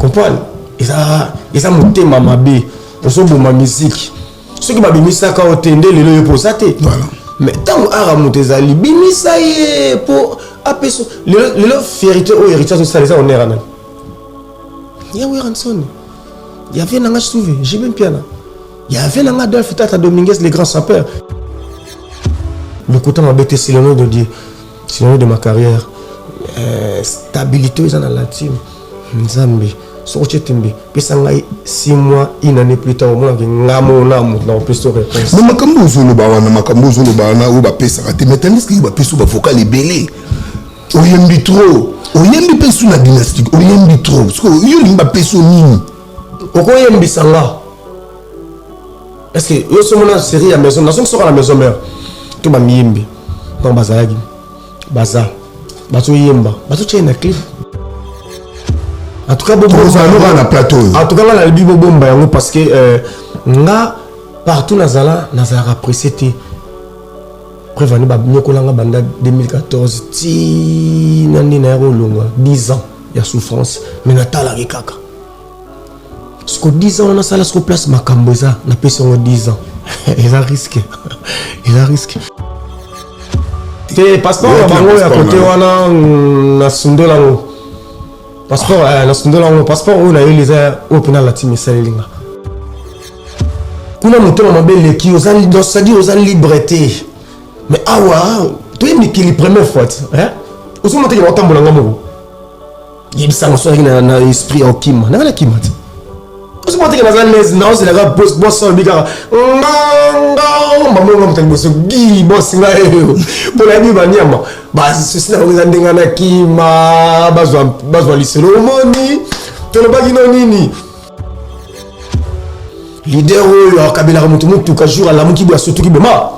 Comprendre? Eza eza motema mabe. Ozoboma musique. Soki babimisaka yo te nde lelo yo mpo oza te. Voilà. Mais ntango ara moto ezali bimisa ye mpo apesa lelo lelo fierité oyo héritier azosala eza honneur nani? Ya Werrason. Ya vie nanga Souve, JB Mpiana. Ya vie nanga Adolphe Tata Dominguez le grand sapeur. Lokuta mabe te, c'est le nom de Dieu. C'est le nom de ma carrière. Stabilité eza na latine. Nzambe, soki otie tembe, pesa ngai 6 mois, une année plus tard, omonaki nga mona moto na kopesa réponse. Mais makambo ozoloba wana, makambo ozoloba wana oyo bapesaka te, mais tandis que yo bapesi yo bavocal ebele, oyembi trop, oyembi mpe su na dynastique, oyembi trop. Parce que yo olingi bapesi yo nini? Okoyembisa nga. Est-ce que yo somona série ya maison, nazongi soka na maison mère, to bamiyembi ntango bazalaki baza bazoyemba, bazotia ye na clip. En tout cas, Tozala kaka na plateau oyo. En tout cas, nga nalobi bobomba yango parce que nga partout nazala, nazalaka pressé te. Preuve ani, banyokolanga banda 2014 ti na nde nayaka olongwa, 10 ans ya souffrance, mais natalaki kaka siko 10 ans wana nasala siko place makambo eza napesi yango 10 ans, eza risque, eza risque te. Passeport na bango ya kote wana, nasundola yango passeport, nasundola yango passeport oyo nayeli eza oyo mpena latime esaleli nga kuna. Motema mabe eleki, oza, donc c'est-à-dire oza libre te. Mais awa toye mikili première fois te, hein? Ozomona teke baotambola nga moko, yebisanga so azalaki na esprit ya okima nanga nakima te. Ozomona teke naza lese, naozelaka boss alobi kaka nganga bamonga moto ya liboso gi boss ngai oyo mpo nayebi banyama basusi na bango eza ndenge nakima, bazwa lisolo. Omoni tolobaki no nini? Leader oyo akabelaka moto motuka, jour alamuki boye asutuki boma.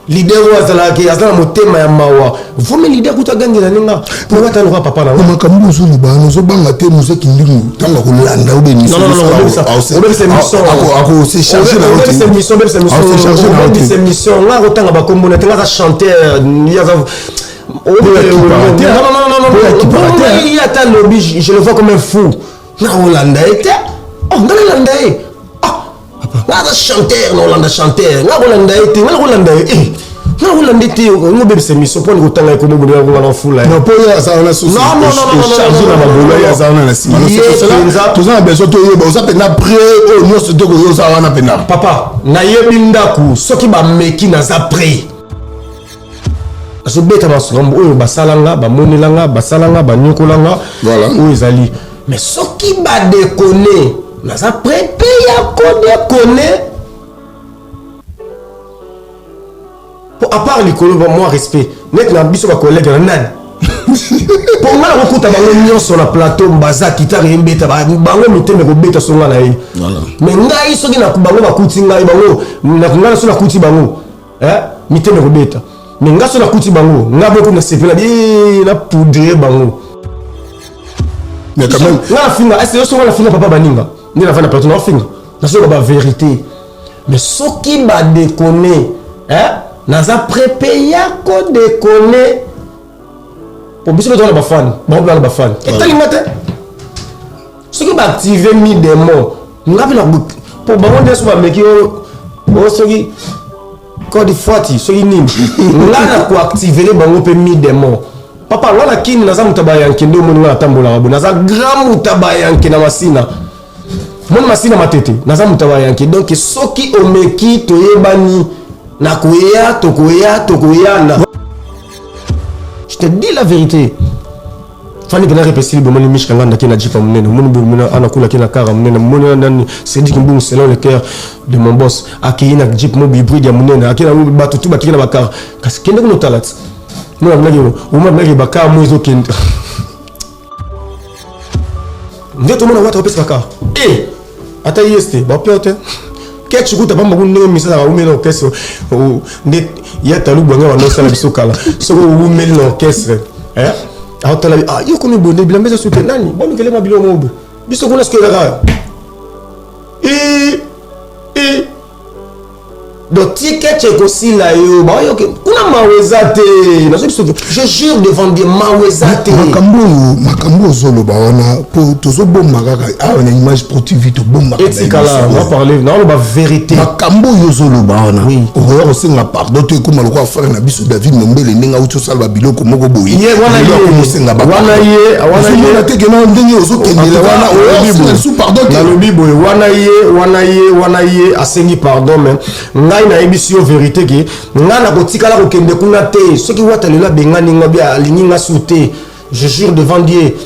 Leader oyo azalaka aza na motema ya mawa vomi leader kuta agangela ndenge mpo ata loka papa na makambo ozoloba wana, ozobanga te mozeki ndingu ntango akolanda obe akosecharge émission nga akotanga bakombo na te. Nga aza chanteur, ye aza ye ata alobi, je le vois comme un fou. Na olanda ye te. Oh, nga nalanda ye. Ah papa, nga aza chanteur, na olanda chanteur, nga kolanda ye te, nga nakolanda ye. Eh, nga nakolanda ye te. Ngobebisa émission mpo kotanga ye kombo bolinga konga na fula. Non, mpo ye aza wana charge na bagolo, ye aza wana na nsima. Toza na besoin toyeba oza mpenza prêt oyo nyonso te, koyo oza wana mpenza. Papa, nayebi ndako, soki bameki naza prêt. Nazobeta makambo oyo basalanga, bamonelanga, basalanga, banyokolanga oyo ezali. Mais soki badekone, naza prêt mpe ya kodekone po à part likolo ba moi respect net na biso bacollègue na nani, mpo nga nakokuta bango nyonso na plateau, baza kitare embeta bango mitema ekobeta so nga na ye. Mais ngai soki bango bakuti ngai, bango ngai so nakuti bango, mitema ekobeta. Mais nga so nakuti bango, nga boku nasepela bi na poudre bango. Mais quand même nga nafinga ese yo so nga nafinga papa baninga nde nafanda plateau, naofinga, nazoyoka bavérité. Mais soki badekone, naza prêt ya kodekone po biso mpe toza na bafani, bango mpe na bafani etalinga te. Soki baactive mi démon, nga mpe po bango nde so bameki oyo soki code fwati soki nini, nga na koactivele bango mpe mi démon. Papa, nga na kini naza moto ya bayanke nde omoni nga natambolaka boye, naza grand moto ya bayanke na Masina, moni Masina Matete, naza moto ya bayanke. Donc soki omeki, toyebani, nakoya, tokoya, tokoyana. Je te dis la vérité, fani mpena repesili bomoni mishka nga ndaki na jipa monene, omoni bomona anakulaki na kara monene, omoni nani Cédric Mbungu selon le cœur de mon boss akei na jeep mo hybride ya monene, akei na bato tu bakei na bakara. Kasi kende kuna otala ti mona binaki omona binaki bakara mo ezokende nde tomona wata bapesa bakara e ata yes te bapea te ketch kuta pamba kuna ndenge misalaka umeli na orchestre nde ya talu bwanga banda osala biso kala. Soki owumeli na orchestre, aotala ah, yo komi bonde bilamba eza suke nani bomikelema biloko moko boye. Biso kuna soki kaka e e Donc ticket ekosila yo, baoyoke kuna mawa eza te. Nazo biso, je jure devant Dieu, mawa eza te. Makambo oyo, makambo ozoloba wana, mpo tozobomba kaka awa na Image Pro TV, tobombaka. Etikala na parler, naoloba vérité. Makambo oyo ozoloba wana, okoya kosenga pardon to ekóma lokola frère na biso David Mombele, ndenge auti osala babiloko moko boye. Ye wana, ye akomosenga. Wana ye, wana ye. Ozomona te kena ndenge ozokendela wana, oya kosenga lisusu pardon te. Nalobi boye, wana ye, wana ye, wana ye asengi pardon, mais ngai nayebisi yo vérité ke ngai nakotikala kokende kuna te. Soki Wata lelo abengani nga bi alingi nga su te, je jure devant Dieu,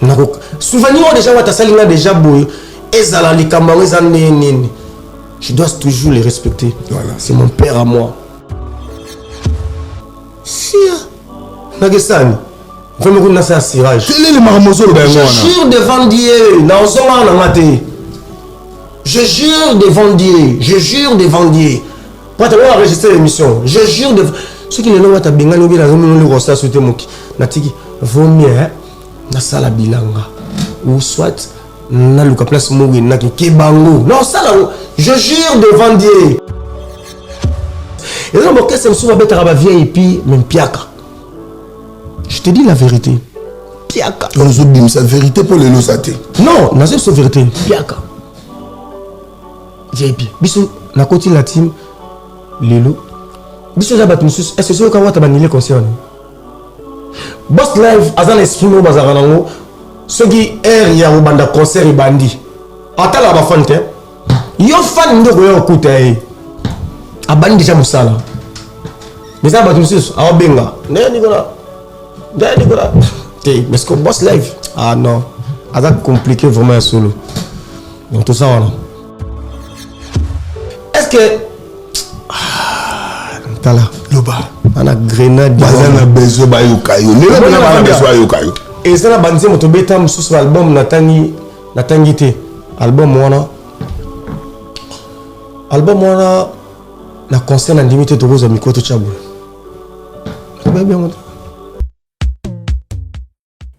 nako souvenir oyo déjà Wata asali nga déjà boye, ezala likambo yango eza ndenge nini, je dois toujours le respecter. Voilà. C'est mon père à moi. Sia nakesani vraiment kuna nasala cirage. Telele makambo ozoloba yango Je wana. jure devant Dieu, naozongaka na nga te. Je jure devant Dieu, je jure devant Dieu. Po ata enregistré l'émission, je jure devant. Soki lelo Wata bengani obi nazomona eloko osala so te, moki natiki, vaut mieux nasala bilanga ou soit naluka place moko enaki ke bango naosala yango. Je jure devant Dieu, eza na bokese mosusu babetaka bavieille epi me mpiaka. Je te dis la vérité, mpiaka. Ozobimisa vérité mpo lelo oza te. Non, nazo biso vérité, mpiaka vip. Biso nakoti la team lelo, biso eza bato mosusu. Est ce soki oyoka Wata banile concert, Boss Live aza na esprit moko bazalaka nango. Soki heure ya kobanda concert ebandi, atalaka bafan te. Yo fan nde okoya kokuta ye abandi déjà mosala. Mais eza bato mosusu aobenga nde Nicolas, nde Nicolas te. Mais ce que Boss Live, ah non, aza compliqué vraiment ya solo. Donc toza wana. Est ce que, ah, tala. Loba. Ana grenade. Baza na besoin bayoka yo lelo mpena, bana besoin bayoka yo. Eza na banzembo tobeta mosusu na album, natangi, natangi te album wana. Album wana na concert na ndimi te tokozwa micro totya boye, tobayebi yango te.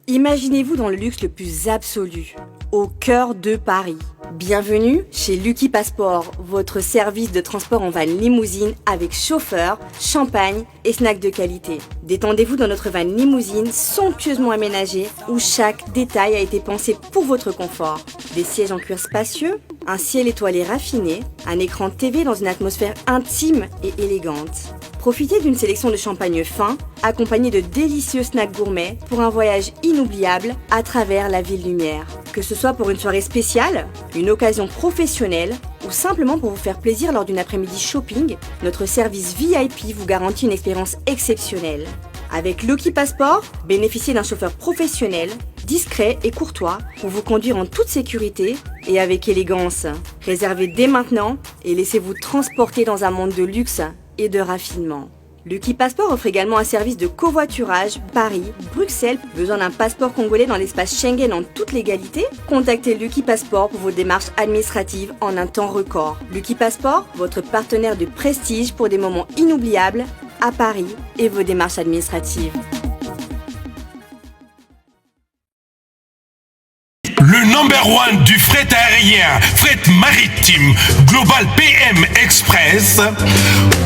Imaginez-vous dans le luxe le plus absolu, au cœur de Paris. Bienvenue chez Lucky Passport, votre service de transport en van limousine avec chauffeur, champagne et snacks de qualité. Détendez-vous dans notre van limousine somptueusement aménagée où chaque détail a été pensé pour votre confort. Des sièges en cuir spacieux, un ciel étoilé raffiné, un écran TV dans une atmosphère intime et élégante. Profitez d'une sélection de champagne fin, accompagné de délicieux snacks gourmets pour un voyage inoubliable à travers la ville lumière. Que ce soit pour une soirée spéciale, une occasion professionnelle ou simplement pour vous faire plaisir lors d'une après-midi shopping, notre service VIP vous garantit une expérience exceptionnelle. Avec Lucky Passport, bénéficiez d'un chauffeur professionnel, discret et courtois pour vous conduire en toute sécurité et avec élégance. Réservez dès maintenant et laissez-vous transporter dans un monde de luxe et de raffinement. Lucky Passport offre également un service de covoiturage Paris, Bruxelles. Besoin d'un passeport congolais dans l'espace Schengen en toute légalité? Contactez Lucky Passport pour vos démarches administratives en un temps record. Lucky Passport, votre partenaire de prestige pour des moments inoubliables à Paris et vos démarches administratives. Le number one du fret aérien, fret maritime, Global PM Express,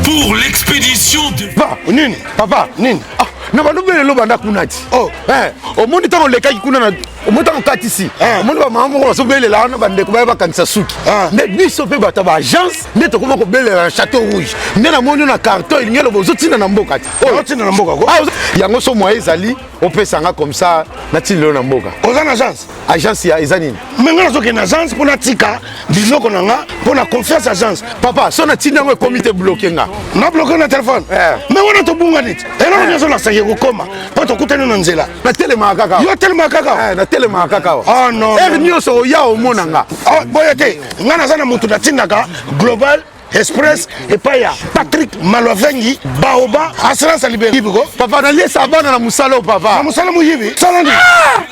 pour l'expédition de. Papa nini, papa nini? Ah, na bando belelo banda kuna ti. Oh. Eh, omoni ntango olekaki kuna na, omoni ntango okatisi, Ah. omoni bamama moko bazobelela wana, bandeko baya bakangisa suki. Ah. Nde biso mpe bato ya baagence nde tokoma kobelela na Château Rouge. Nde namoni yo na carton, elingi eloba ozotinda na mboka ti. Oyo otinda na mboka ko? Ah, yango so moye ezali, opesanga comme ça natindi lelo na mboka. Oza na agence? Agence ya eza nini? Me nga nazokende na agence mpo natika biloko na nga mpo na confiance agence. Papa, so natindi yango ekomi te, bloquer nga. Na bloquer na telefone? Eh. Me wana tobunga neti eloko nyonso nasaki kokoma mpo tokutani na nzela. Natelemaka kaka. Yo telemaka kaka? Eh, natelemaka kaka awa. Ah, non, Heure non. nyonso oya omona nga. Ah, boye te, nga naza na motu natindaka Global Express epai ya Patrick Malwavengi Baoba, assurance ya liberi ko. Papa, naliesa bana na mosala oyo, papa. Na mosala moyibi sala nini?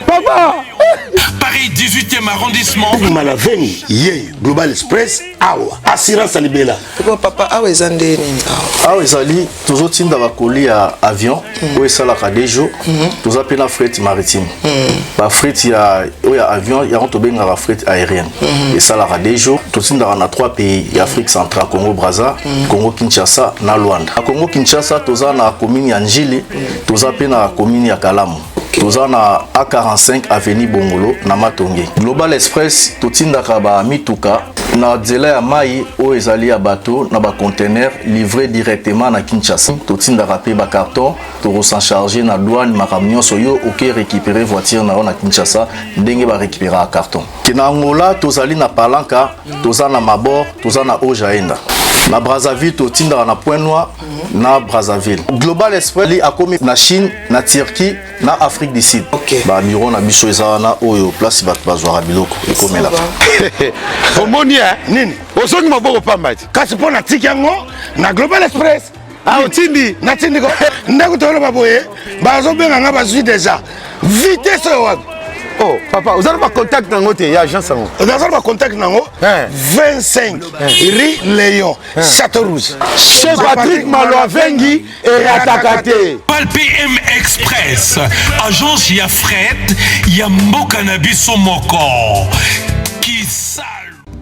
Papa. Par Paris 18e arrondissement. Malaveni ye Global Express awa assurance ya libela. Bon papa awa eza nde nini awa? Awa ezali tozotinda bakoli ya avion mm. oyo esalaka deux jours mm -hmm. toza mpe na fret maritime mm. bafret ya oyo ya avion yango tobengaka fret aérienne mm -hmm. esalaka deux jours totindaka na trois pays ya Afrique centrale Congo Brazza mm. Congo Kinshasa na Luanda. Na Congo Kinshasa toza na commune ya Njili mm. toza mpe na commune ya Kalamu okay. Toza na A45 avenue Bongolo na Matonge. Global Express totindaka ba mituka na nzela ya mai oyo ezali ya bato na ba container livré directement na Kinshasa. Totindaka mpe ba carton, toko s'en charger na douane, makambo nyonso yo oke récupérer voiture na yo na Kinshasa ndenge ba récupéraka carton. Ke na Angola tozali na Palanca, toza na Mabor, toza na Ojaenda. Na Brazzaville totindaka na Point Noir na Brazzaville. Global Express akomi na Chine, na Turquie, na Afrique du Sud. Okay. Ba bureau na biso eza wana oyo place bato bazwaka biloko ekomelaka. Omoni eh? Nini? Ozongi maboko pamba ti. Kasi mpo natiki yango na Global Express. Ah, otindi? Natindi ko. Ndako toloba boye, bazobenga nga bazwi deja. Vitesse oyo wapi? Oh, papa, oza na ba contact nango te ya agence yango? Naza na ba contact nango 25 rue Léon, Château Rouge. Chez Patrick Malwavengi erataka te. Pal PM Express, agence ya fret ya mboka na biso moko. Kisalu.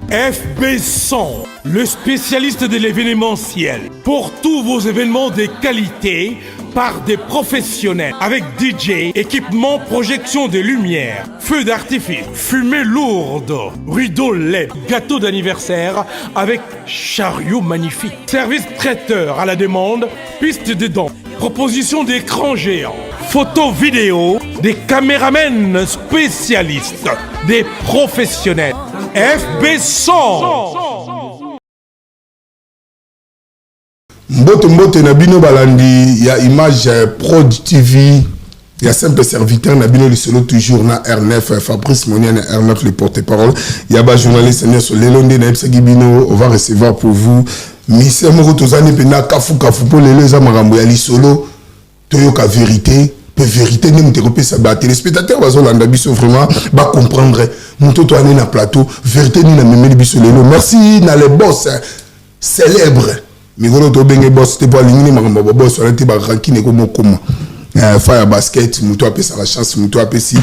FB 100, le spécialiste de l'événementiel. Pour tous vos événements de qualité, par des professionnels avec DJ, équipement, projection de lumière, feu d'artifice, fumée lourde, rideau LED, gâteau d'anniversaire avec chariot magnifique, service traiteur à la demande, piste de danse, proposition d'écran géant, photos vidéo, des caméramens spécialistes, des professionnels. FB 100. Mbote mbote na bino balandi ya image prod tv ya simple serviteur na bino lisolo toujours na R9 Fabrice Monia na R9 le porte-parole ya ba journaliste nyonso lelo nde nayebisaki bino on va recevoir pour vous mission moko tozali mpenza kafu kafu mpo lelo eza makambo ya lisolo toyoka verite mpe verite nde moto ekopesa ba téléspectateurs bazolanda biso vraiment bacomprendre moto toani na plateau verite nini amemeli biso lelo. Merci na les boss célèbre mikolo tobenge boss te mpo alingi nde makambo ya baboss wana te, barankine ekomokoma fa ya basket. Moto apesaka chance, moto apesi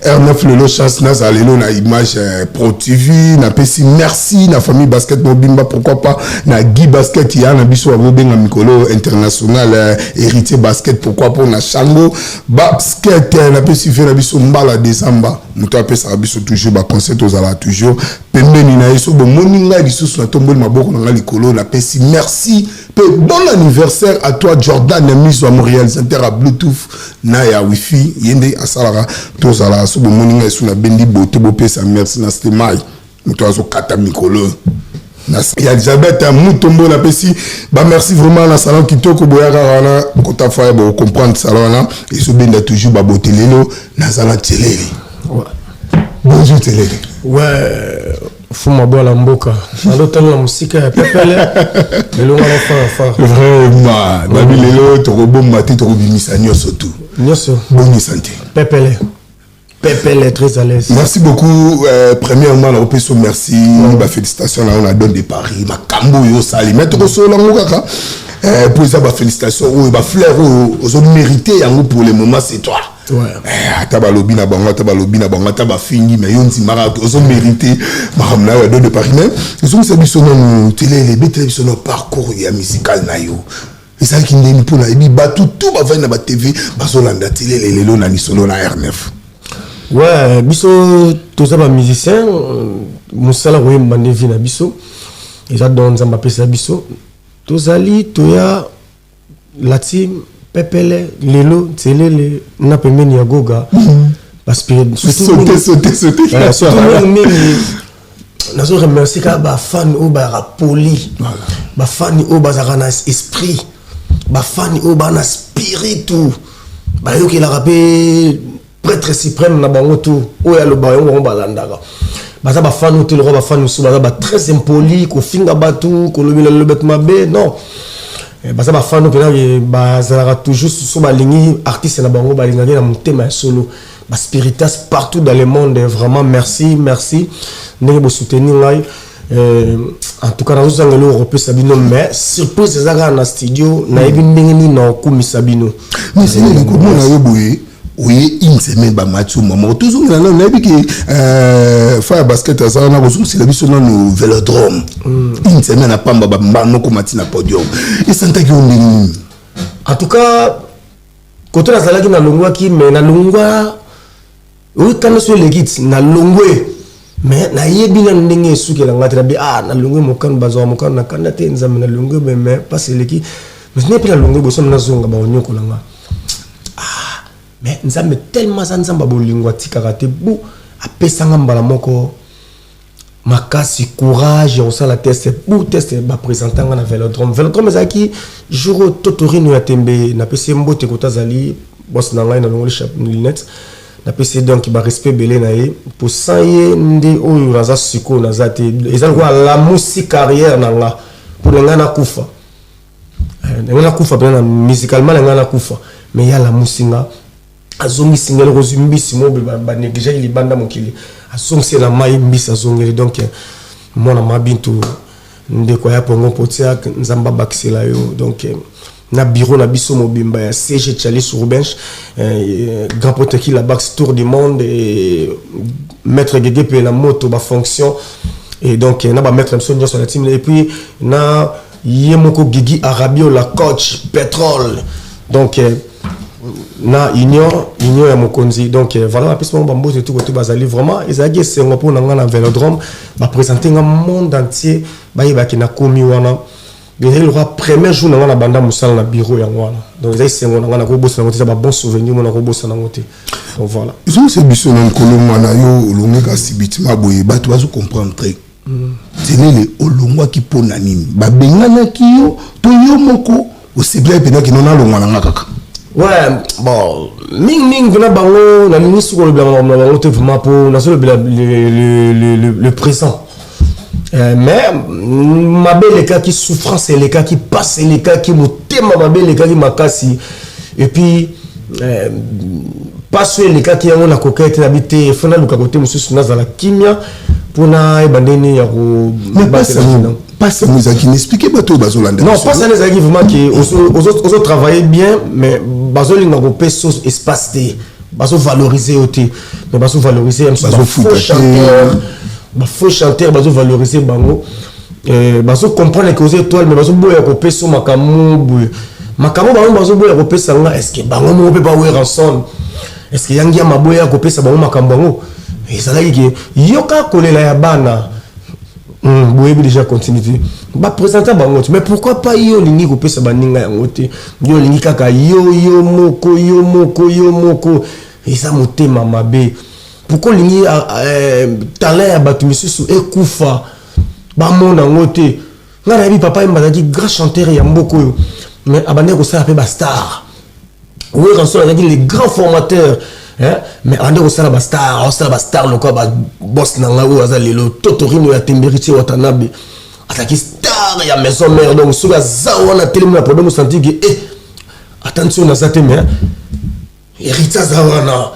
R9 lelo chance nazala lelo na image pro tv. Napesi merci na famille basket mobimba, pourquoi pas na Guy Basket ya na biso babobenga mikolo international, héritier basket, pourquoi pas na Chango Basket. Napesi ve na biso mbala décembre, moto apesaka biso toujours baconseil, tozalaka toujours pembeni na ye. So bomoni ngai lisusu natomboli maboko na ngai likolo, napesi merci mpe bon anniversaire à toi Jordan Miso, ya réalisateur ya bluetooth na ya wifi, ye nde asalaka tozala. So bomoni ngai esu nabendi bote, bopesa merci na Stemai, moto azokata mikolo ya Elizabeth Mutombo. Napesi bamerci vraiment na salon kitoko boya kaka wana kota fa ya bocomprendre salon wana ezobenda toujours babote. Lelo naza na Telele. Bonjour Telele. Ouais, fuma bwala mboka nazotala na mosika ya pepele lelo nga nafara fara. Vraiment babi lelo tokobomba te, tokobimisa nyonso tu. Nyonso. Boni santé? Pepele pepele, très à l'aise. Merci beaucoup. Premièrement nakopesa merci, bafélicitation na yo na Don de Paris, makambo oyo osali, mais tokosolola yango kaka po eza bafélicitation oyo, bafleur oyo ozomérite yango. Pour le moment c'est toi. Ata balobi na bango, ata balobi na bango, ata bafingi, mais yo ndimaka ozomérite makambo na yo ya Don de Paris. Mais ezongisa biso nanu Telele, ebetela biso na parcours ya musical na yo ezalaki ndeni, mpona yebi bato tu bavandi na batv bazolanda Telele lelo na lisolo na R9. Ouais, biso toza bamusicien, mosala koyemba nde vie na biso, eza don Nzambe apesa biso. Tozali toya la team pepele lelo Ntelele na pembeni ya Goga. Sauter, sauter, sauter. Surtout mingi nazo remercier kaka bafani oyo bazalaka poli, bafani oyo bazalaka na esprit, bafani oyo baa na spiritu, bayokelaka mpe prêtre suprême na bango tu oyo alobaka yango bango balandaka. Baza bafani oyo te lokwa bafani mosusu baza ba très impoli, kofinga bato, kolobela lobete mabe. Non, baza bafani oyo mpena bazalaka toujours so balingi artiste na bango, balingaki na motema ya solo. Baspiritas partout dans le monde, vraiment merci, merci ndenge bosoutenir ngai. En tout cas, nazozanga eloko kopesa bino, mais surprise eza kaka na studio. Nayebi ndenge nini na okumisa bino. Mais seigneur, nakomona yo boye, oye une semaine, bamati o mama, tozongela nano. Nayebi ke fa ya basket aza wana, kozongisela biso nano Vélodrome. Une semaine apamba, bamoko mati na podium, esantaki yo ndenge nini? En tout cas, kote nazalaki, nalongwaki, mais nalongwa oyikanda so eleki ti nalongwe, mais nayebi nanu ndenge esukela nga te. Nabi ah, nalongwe mokano, bazwaka mokano na kanda te. Nzambe, nalongwe, mais mpasi eleki, mais ne mpe nalongwe boso nazonga, baonyokola nga. Ah, mais Nzambe tellement aza Nzambe ya bolingo, atikaka te. Bu apesanga mbala moko makasi, courage ya kosala test. Bu test, baprésente nga na Vélodrome. Vélodrome ezalaki jour oyo Totorino ya Tembe, napesi ye mbote kota, azali boss na ngai, nalongoli lunette, napesi ye donc barespect ebele na ye. Po sans ye nde oyo naza sikoyo naza te. Eza lokola alamusi carrière na nga, mpo na ngai nakufa. Na ngai nakufa mpena na musicalement, na ngai nakufa, mais ye alamusi nga, azongisi ngai eloko. Ozwi mbisi mo banégligeaki libanda mokili, azongisi ye na mai, mbisi azongeli. Donc mwana ma Bintu, ndeko ya Pongo Potia, Nzambe abakisela yo. Donc na bureau na biso mobimba ya CG Chalis Rubens, grand poteki la boxe tour du monde, et maître Gege pe na moto ba fonction, et donc na ba maître biso nyonso na team, et puis na ye moko Gigi Arabio, la coach pétrole, donc na union ya mokonzi. Donc voilà, bapesi bango bambote tu kote bazali. Vraiment ezalaki esengo mpo na nga na Vélodrome, baprésente nga monde entier, bayebaki nakomi wana. Ezali lokola premier jour na nga na banda mosala na bureau yango wana. Donc eza esengo na nga, nakobosana yango te. Eza babon souvenir mo, nakobosana yango te. Donc voilà. Ezongisa biso na nkolo mwana yo, olongweka subitement boye, bato bazocomprendre te. Nselele, olongwaki mpo na nini? Babenganaki yo to yo moko osepelaki mpenza kino nalongwa na nga kaka? Ouais, bon, mingimingi mpena bango, nalingi soki kolobela makambo na bango te vraiment, mpo nazolobela le présent. Mais mabe elekaki, souffrance elekaki, pasi elekaki, motema mabe elekaki makasi, et puis pasi oyo elekaki yango nakoka ete nabi te, fo naluka kote mosusu, nazala kimia mpona yeba ndeni ya kobatela. Pasi yango ezalaki na, explique bato oyo bazolanda. Non, pasi yango ezalaki vraiment ke ozotravailler bien, mais bazolinga kopesa espace te, bazovaloriser yo te, mais bazovaloriser bafaux chanteur, bafaux chanteur bazovaloriser bango, bazocomprendre ke oza étoile, mais bazoboya kopesa makambo boye. Makambo bango bazoboya kopesa nga, est ce que bango moko mpe bawera ensemble? Est ce que yangi ya maboya kopesa bango makambo yango? Ezalaki ke yoka kolela ya bana, boyebi déjà continuité, baprésente bango te. Mais pourquoi pas yo olingi kopesa baninga yango te? Yo olingi kaka yo, yo moko, yo moko, yo moko. Eza motema mabe. Pourquoi olingi talent ya bato misusu ekufa, bamona yango te? Ngai nayebi papa Yemba, azalaki grand chanteur ya mboka oyo, mais abandaki kosala mpe bastar. Werrason azalaki le grand formateur, hein? Mais abandaki kosala bastar, aosala bastar lokola babos na ngai oyo aza lelo, Totorino ya Temberitie Watanabe, azalaki star ya maison mère. Donc soki aza wana, telemi na problème, osanti ke eh, ata nti oyo naza te, mais héritier aza wana.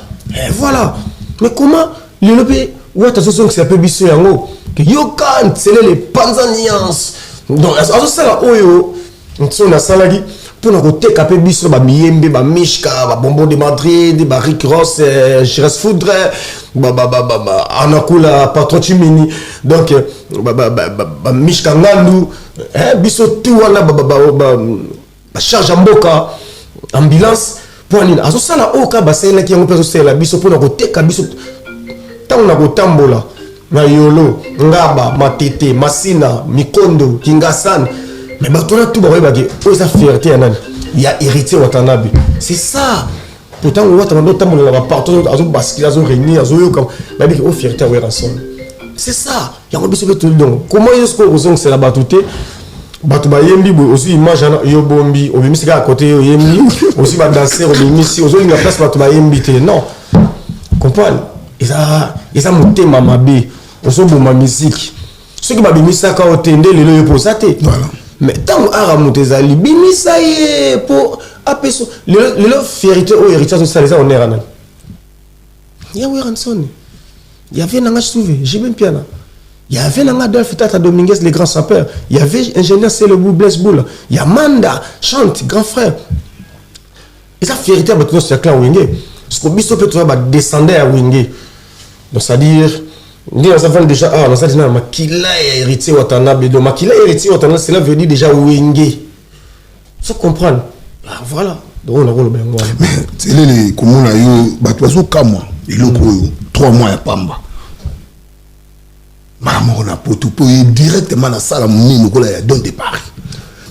Voilà. Mais comment lelo mpe Wata azozongisa mpe biso yango ke yoka nselele panza nuance? Donc azosala oyo nso nasalaki mpona koteka mpe biso bamiyembe, bamishka, babonbon de Madrid, barik Ross, Gires Foudre, Anakula, Patron Chimini, donc bamishka Ngandu, biso tu wana, bacharge ya mboka, ambulance. Mpo nini azosala oyo kaka basalelaki yango mpe azosalela biso mpona koteka biso? Ntango na kotambola na Yolo, Ngaba, Matete, Masina, Mikondo, Kingasani, mais bato wana tu bakoyebaki oyo eza fierté ya nani? Ya Héritier Watanabe. C'est ça. Pourtant Wata bando otambola na bapartout, azobaskile, azoréunir, azoyoka, bayebiki oyo fierté ya Werrason. C'est ça. Yango biso mpe toli. Donc comment yo sikoyo kozongisela bato te? Bato bayembi boye, ozwi image wana, yo bombi, obimisi kaka kote yo oyembi, ozwi badanser, obimisi, ozolinga place bato bayembi te. Non, comprendre, eza motema mabe, ozoboma musique. Soki babimisaka yo te, nde lelo yo mpo oza te. Mais ntango ara moto ezali, bimisa ye mpo apesa lelo fierté oyo héritier azosala. Eza honneur nani? Ya Werrason, ya vieux na nga Souve JB Mpiana, ya vieux na nga Adolphe Tata Dominguez, le grand sapeur, ya vieux ingénieur Selebou Blaise Boula, ya Manda Chante, grand frère. Eza fierté ya bato nyonso ya clan Wenge, parce que biso mpe toza badescendant ya Wenge. Donc c'est à dire nde naza vandi déjà awa, naza déjà na makila ya Héritier Watanabe. Donc makila ya Héritier Watanabe, cela veut dire déjà Wenge, so comprendre. Ah, voilà, donc nakoloba yango wana. Telele komona yo, bato bazokamwa eloko oyo, 3 mois ya pamba, mbala moko na poto, mpo ye directement na sala monene lokola ya Dôme de Paris.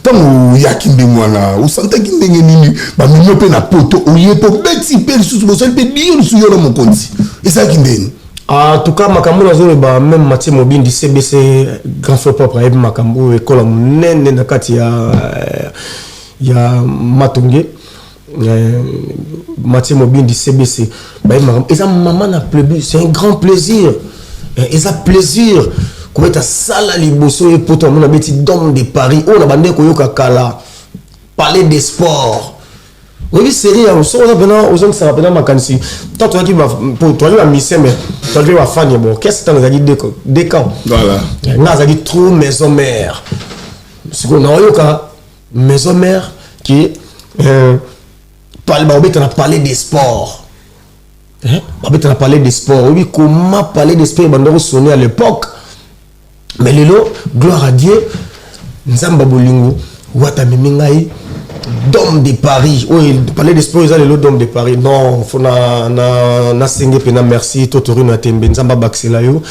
Ntango oyaki ndenge wana, osantaki ndenge nini? Bamemi mpe na poto, oye mpe obeti mpe lisusu, bosali mpe dio lisusu yo na mokonzi, ezalaki ndeni? En tout cas, makambo nazoloba, même Mathieu Mobindi CBC, grand frère propre, ayebi makambo oyo. Ekola monene na kati ya Matonge, Mathieu Mobindi CBC bayebi makambo. Eza mama na plebu, c'est un grand plaisir. Eza plaisir kobeta sala liboso ye poto. Amona beti Dôme de Paris oyo na bandeki koyoka kala, Palais des Sports. Oyebi série yango, soki oza mpena ozongisaka mpena makanisi, tant toyaki bamusicien, mais toyaki bafani ya baorchestre ntango ezalaki deux camps. Voilà. Nga azalaki trop maison mère. Sikoyo naoyoka maison mère qui baobeta na Palais des Sports, babeta na Palais des Sports. Oyebi comment Palais des Sports ebanda kosonner à l'époque? Mais lelo, gloire à Dieu, Nzambe ya bolingo, Wata amemi ngai Dôme de Paris oyo. Palais des Sports eza lelo Dôme de Paris. Non, fo na nasenge mpena merci to Torino ya tembe, Nzambe abakisela yo.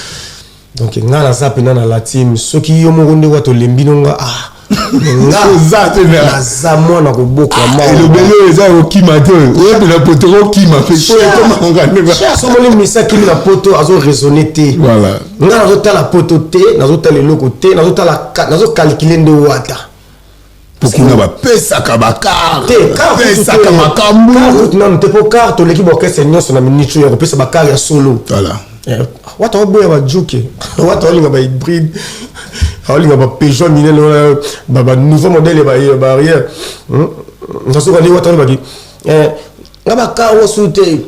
Donc ngai naza mpena na la team. Soki yo moko nde Wata olembi no nga, ah, nga naza mwana kobokama. Elobeli oyo eza kokima te, oyo mpena poto kokima mpe ekomanga. Somoli misi akimi na poto, azoraisonne te. Voilà. Nga nazotala poto te, nazotala eloko te, nazotala, nazocalculer nde Wata. Mpo kuna bapesaka bacar, bapesaka makambo. Kutu nanu te, mpo car toleki baorchestre nyonso na minute oyo ya kopesa bacar ya solo. Voilà. Wata oboya bajuke, Wata olinga bahybride, aolinga bapeugeot minene wana, banouveau modèle ya baarrière. Nasoka nde Wata olobaki nga bacar wasu te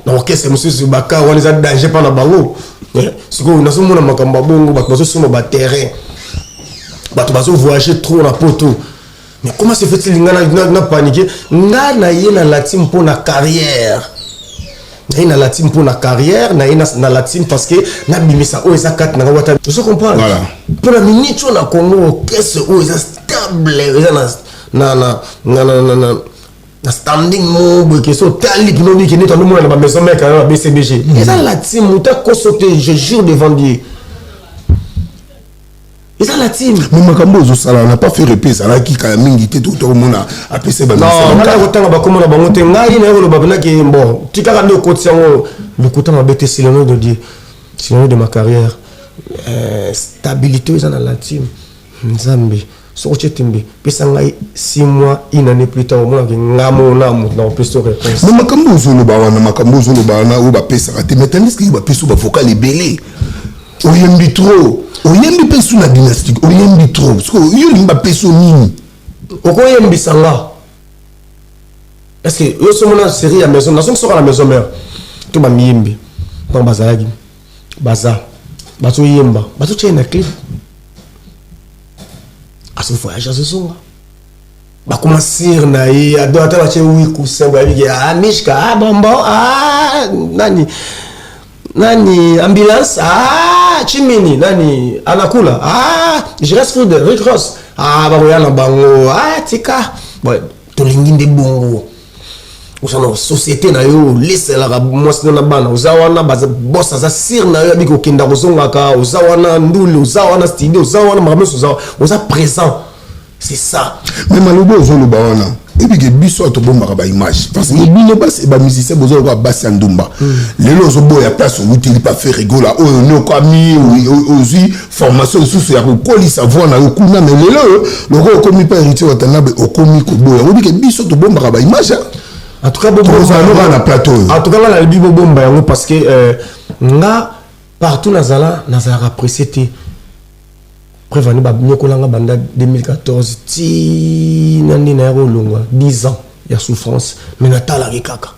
na orchestre mosusu, bacar wana eza danger mpa na bango. Sikoyo nazomona makambo ya bongo, bato bazosomba baterrain, bato bazovoyage trop na poto. Mais comment se fait-il nga na paniquer? Nga na ye na la team mpo na carrière, naye na la team mpo na carrière, naye na la team parce que nabimisa oyo eza kati na nga. Wata, ozo comprendre? Mpo na minute oyo na Congo, orchestre oyo eza stable, eza na standing mo boye ke so otali mpino obiki nde tonomona na bamaison mère na BCBG, eza la team. Moto akoso te, je jure devant Dieu, eza la team. Mais makambo ozosala na pa Ferre mpe ezalaki kala mingi te, tokomona apesa. Ngai kotanga bakoma na bango te. Ngai naye koloba mpenaki bon, tikaka nde okotisi yango lokuta mabe te. C'est le nom de Dieu, c'est le nom de ma carrière. Stabilité eza na la team. Nzambe, soki otie tembe, pesa ngai 6 mois, une année plus tard, omonaki nga mona moto na kopesa réponse. Mais makambo ozoloba wana oyo bapesaka te, mais tandis que bapesa bavocal ebele, oyembi trop, oyembi mpe su na dynastique, oyembi trop, parce que yo olingi bapesa nini? Okoyembisa nga, est ce que yo somona série ya maison? Nazongi soka na maison mère to bamiyembi, ntango bazalaki baza bazoyemba, bazotia ye na clip, azovoyage, azozonga, bakoma sire na ye ado, ata batie wi coussin boye, abiki ah mishka, ah bonbon, ah nani nani, ambulance, ah chimini nani anakula, ah Jires Food, Rick Ross, ah bakoya na bango, ah tika. Bon, tolingi nde bongo. Oza na société na yo, oleselaka mwasi na bana, oza wana, bos aza sire na yo, abiki okenda kozongaka, oza wana ndule, oza wana studio, oza wana makambo nyonso, oza présent, c'est ça. Mais maloba ozoloba wana, ebike biso tobombaka baimage, parce que bino basi bamusicien boza lokola basi ya ndumba. Lelo ozoboya place owuteli pa Ferre Gola oyo niokwami, ozwi formation lisusu ya kokolisa voix na yo kuna, mais lelo oyo lokola okomi pa Héritier Watanabe, okomi koboya. Obike biso tobombaka baimage. En tout cas, tozala na plateau oyo. En tout cas, nga nalobi bobomba yango, parce que nga partout nazala, nazalaka pressé te. Preuve ani, banyokolanga banda 2014 ti na nde naya kolongwa, 10 ans ya souffrance, mais natalaki kaka.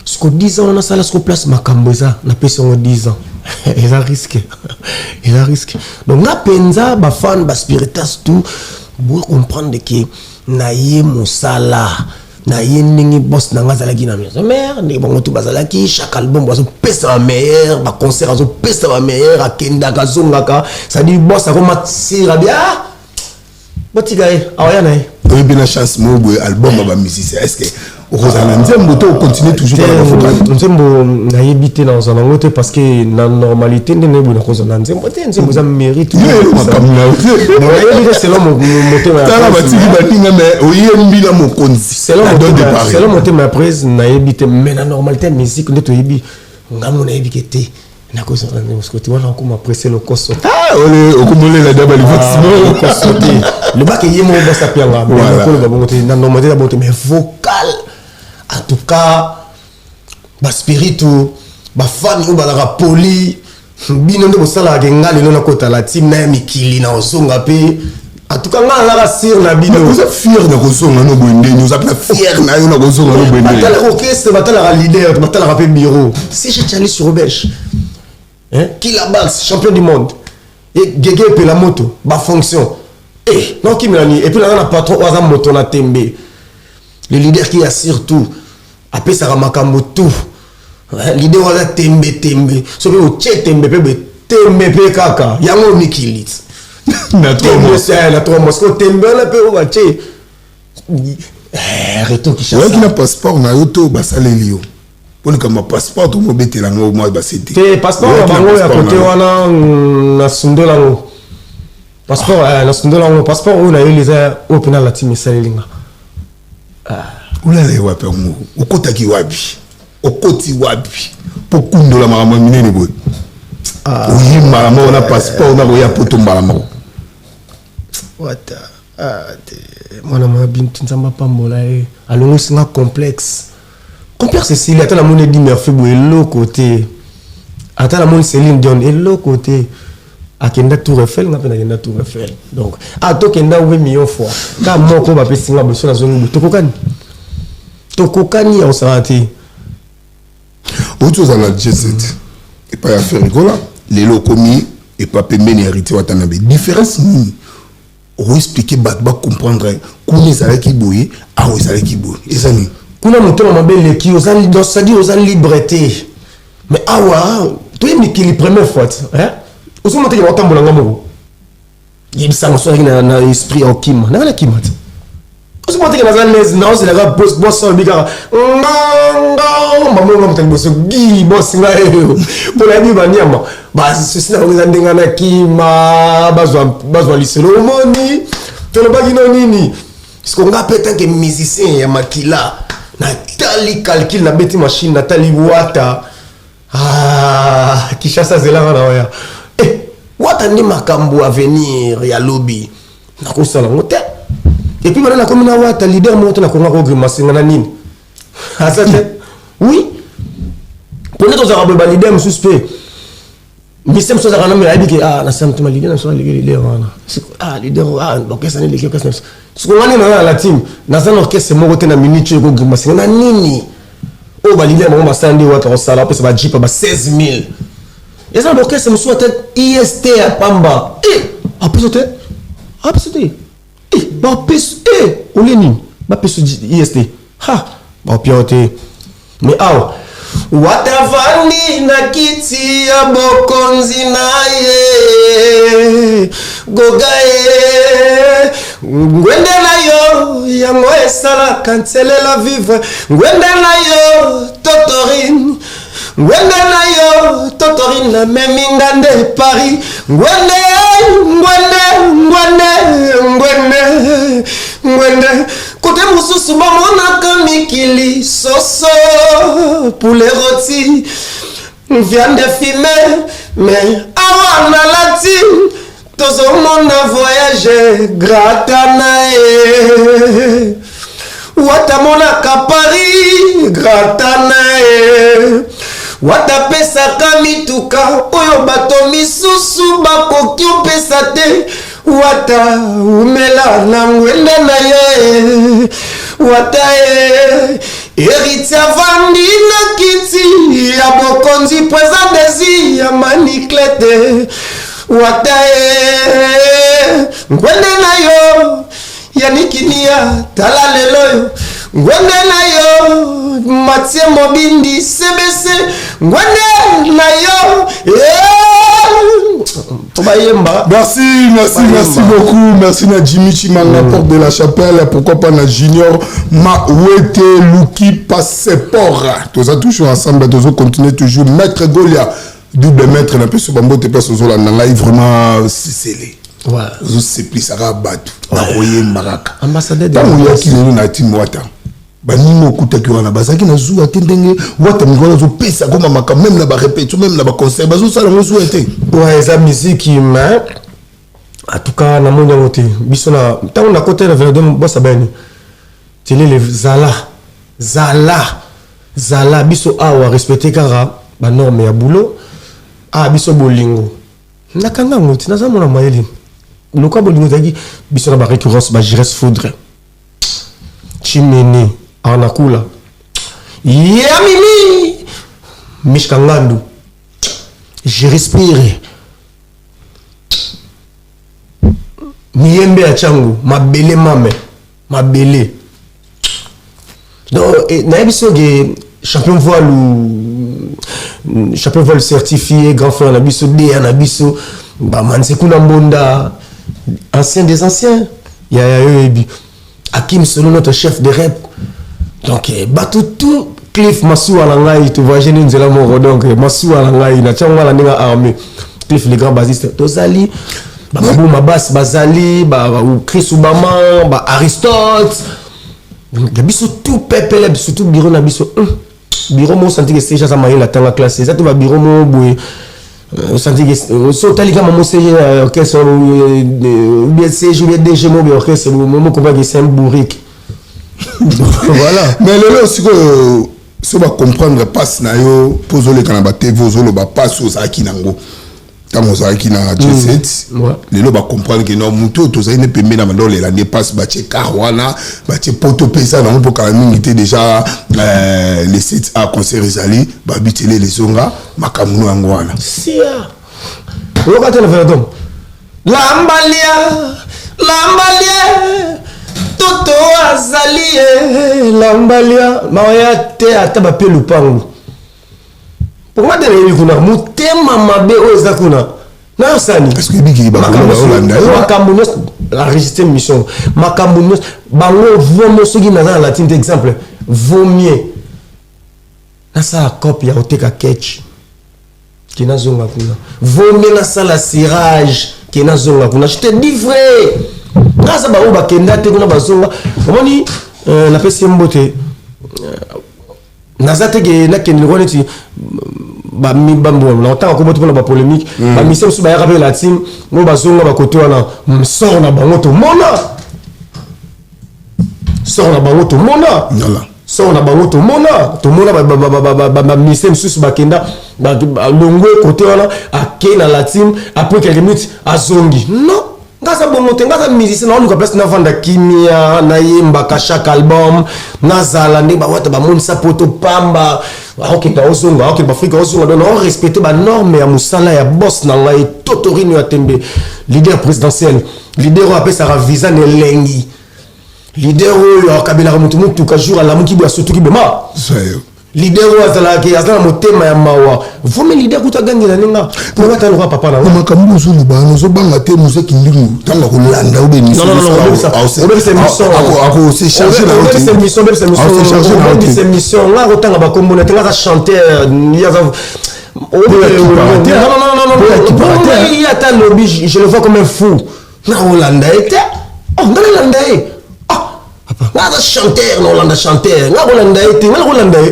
Siko 10 ans wana sala siko place makambo eza napesi yango 10 ans, eza risque, eza risque. Donc nga mpenza, bafan, baspiritas, tout bo comprendre ke na ye mosala na ye, ndenge boss na nga azalaki na Maison Mère, ndenge bango tu bazalaki, chaque album bazopesa bameilleur, baconcert azopesa bameilleur, akendaka, azongaka, c'est-à-dire boss akoma sira bi, ah, botika ye, awaya na ye. Oyebi na chance moko boye, album ya bamusicien, est ce que okozala na nzembo to ocontinue toujours kaka bavocal? Nzembo nayebi te, nazala nango te, parce que na normalité nde nayebi nakozala na nzembo te. Nzembo eza mérite. Yo makambo na yo te. Nayebi te, selon motema ya tala presse. Batiki baninga, mais oyembi na mokonzi selon la Don de Paris. Selon motema ya prise, nayebi te, mais na normalité ya musique nde toyebi, ngambo nayebi ke te, nakozala na nzembo siko te, wana okoma presse lokoso. Ah, ole okomolela da balivotisimo. Lokoso te, lobaki ye moko bosa pianga. Voilà. Nakoloba bongo te, na normalité ya bongo te, mais vocal en tout cas, baspiritu, bafani oyo bazalaka poli, bino nde bosalaka ke nga lelo nakota la team na ya mikili na ozonga mpe. En tout cas nga nazalaka sire na bino. Oza fier na kozonga no boye ndeni? Oza mpena fier na yo na kozonga no boye ndeni? Batalaka orchestre, batalaka leader, batalaka mpe bureau. Si j'ai Charlie Surobèche, hein, Kila Bax, champion du monde, et Gege Epela moto bafonction eh nakokimela nini? Et puis naza na patron oyo aza moto na tembe, le leader qui assure tout, apesaka makambo tout. Hein, leader oyo aza tembe tembe, soki otie tembe mpe boye, tembe mpe kaka yango mikili. Na 3 mois. Tembe na 3 mois, siko tembe wana mpe oyo batie retour Kinshasa. Oyaki na passeport na yo to basaleli yo? Mpo likambo ya passeport, tomobetela yango mwa base te. Te, passeport na bango ya kote wana, nasundola yango passeport, nasundola yango. Passeport oyo nayeli eza oyo mpena latime esaleli nga. Olala ye wapi yango? Okotaki wapi? Okoti wapi mpo kundola makambo ya minene boye? Oyi mbala moko na passeport na koya poto mbala moko? Wata, ah, te mwana mwa Bintu, Nzambe apambola ye, alongwisi nga complexe. Complexe esili. Ata namoni Eddie Murphy boye, eloko te. Ata namoni Céline Dion, eloko te. Akenda Tour Eiffel, nga mpe nakenda Tour Eiffel. Donc ah, tokenda 8 million fois ka moko bapesi nga boso, nazongi boye, tokokani, tokokani ya kosala te. Outi ozala na G7 epai ya Ferre Gola, lelo okomi epa pembeni ya Héritier Watanabe. Différence nini okoexpliquer bato bacomprendre? Kuna ezalaki boye, awa ezalaki boye, eza nini? Kuna motema mabe eleki, oza, donc c'est-à-dire oza libre te. Mais awa toye mikili première fois te, hein? Ozomona teke baotambola nga moko, yebisanga so azalaki na esprit ya okima nanga nakima te. Ozomona teke naza lese, naozelaka boss alobi kaka nganga mamonga moto ya liboso gi boss ngai oyo mpo nayebi baniama basusi na bango eza ndenge nakima, bazwa lisolo. Omoni, tolobaki no nini? Parce nga mpe tant que musicien ya makila, natali calcul, nabeti machine, natali Wata. Ah, Kinshasa azelanga na oya. Eh, Wata nde makambo, avenir ya lobi nakosala yango te. Et puis bana nakomi na Wata, leader moko te nakonga kogrimace nga na nini, aza te. Oui, mpo nde tozalaka boye, baleader mosusu mpe mise mosusu azalaka na ayebi ke ah, nasala motema leader na biso aleki leader wana. Ah, leader, ah, orchestre nini eleki orchestre na biso? Siko nga nde naza na la team, naza na orchestre moko te na minute oyo ekogrimace nga na nini. Oyo baleader bango basala nde Wata osala, opesa bajeep ba 16 000. Eza na baorchestre mosusu ata ist ya pamba e apesa te, apesa te. E bapesa e olie nini, bapesa ist ha baopia te. Mais awa Watavandi na kiti ya bokonzi na ye, goga ye ngwende na yo, yango esalaka nselela vivre ngwende na yo, totorine ngwende na yo, totorine amemi nga nde Paris. Ngwende, ngwende, ngwende, ngwende, ngwende. Kote mosusu bamonaka mikili soso, poulet rôti, viande fumée, mais awa nalati tozomona voyage grata na ye. Watamonaka Paris grata na ye. Watapesaka mituka oyo bato misusu bakoki opesa te. Wata umela na ngwende na ye, Wata ye. Héritier avandi na kiti ya bokonzi président desi ya Maniclete wata e ngwende na yo Yanikinia tala lelo yo ngwende na yo Mathieu Mobindi CBC ngwende na yo Tobayemba. Merci, merci, merci beaucoup. Merci na Jimmy Chimanga, porte de la chapelle. Pourquoi pas na Junior Mawete Luki Passeport. Toza toujours ensemble, tozo continuer toujours. Maître Golia, double maître, na peso bambote place ozolanda ngai vraiment sisele. Ozoseplisaka bato nakoyemba kaka. Ambassadeur de Ntango oyaki lelo na team Wata, baninga okutaki wana bazalaki na zuwa te ndenge Wata mikolo azopesa koma makambo, même na barépétition, même na baconcert, bazosala yango zuwa te. Ouais, eza musique, mais en tout cas namoni yango te. Biso na ntango nakota na Velodrome, bosa bani telele zala zala zala, biso awa respecte kaka banorme ya boulot. Ah, biso bolingo nakanga yango te, naza mona mayele loka bolingo ezalaki biso na barécurrence, bagires foudre Chimene Arnakula ya Mimi Mishka Ngandu, je respire miyembe ya Changu mabele mame mabele. Donc nayebi soki champion voile, champion voile certifié, grand frère na biso, deya na biso, bamanzeku na mbonda, ancien des anciens ya ya yo oyebi Akim Solo, notre chef de rep. Donc bato tout, Cliff masuwa na ngai, tovoyage nde nzela moko. Donc masuwa na ngai natia ngo wana ndenge armé, Cliff le grand basiste, tozali bamabuma basi bazali ba Chris Obama, ba Aristote ya biso tout pepele. Surtout bureau na biso, bureau moko santi ke CG aza mayele, atanga classe. Eza te babureau moko boye osanti ke so otali kama mo CG ya orchestre ou bien CG ou bien DG mo bien orchestre mo comprendre que c'est un bourrique, voilà. Mais lelo sikoyo so bacomprendre mpasi na yo mpo ozoleka na batv, ozoloba mpasi ozalaki nango ntango ozalaki na J7. Lelo bacomprendre ke no motu oyo tozali ne pembeni na banda olela nde mpasi batie car wana batie poto mpe eza nango mpo kala mingi te déjà le 7 a concert ezali babitele lezonga makambo no yango wana. Sia oyoka te na Velodrome, lambalia lambalia toto azali ye lambalia maoya te ata bape lupangu pokoma te. Nayebi kuna motema mabe oyo eza kuna nayosani. Makambo nyonso enregistre mission, makambo nyonso bango vomo. Soki naza na latine te, exemple, vaut mieux nasala cope ya koteka ketch ke nazonga kuna, vaut mieux nasala cirage ke nazonga kuna. Je te dis vrai, nga aza bango bakenda te kuna bazonga. Omoni, napesi ye mbote. Naza te ke nakende lokwa neti natanga kombo te mpona bapolémique. Bamusiciens mosusu bayaka mpe la team oyo bazonga bakote wana, sort na bango tomona, sort na bango tomona, sort na bango tomona, tomona bamusiciens mosusu bakenda longwe kote wana, ake na la team, après quelques minutes azongi. Non, nga aza bongo te. Nga aza musicien, naoluka place navanda kimia, nayembaka chaque album, nazala ndenge bawata bamonisa poto pamba, aokende ozonga, aokende baafrika ozonga. Donc naorespecte banorme ya mosala ya boss na ngai Totorino ya Tembe, leader présidentiel, leader oyo apesaka visa na elengi, leader oyo akabelaka motu motuka jour alamuki boye asutuki bema, leader oyo azalaki aza na motema ya mawa. Vomi leader kuta agangela ndenge mpo ata lokola papa na nga. Makambo ozoloba wana, ozobanga te mozeki ndingu ntango akolanda obe akose charge émission? Nga akotanga bakombo na te. Nga aza chanteur, ye aza ye ata lobi, je le vois comme un fou, na olanda ye te. Nga nalanda ye, nga aza chanteur, na olanda chanteur. Nga kolanda ye te, nga nakolanda ye,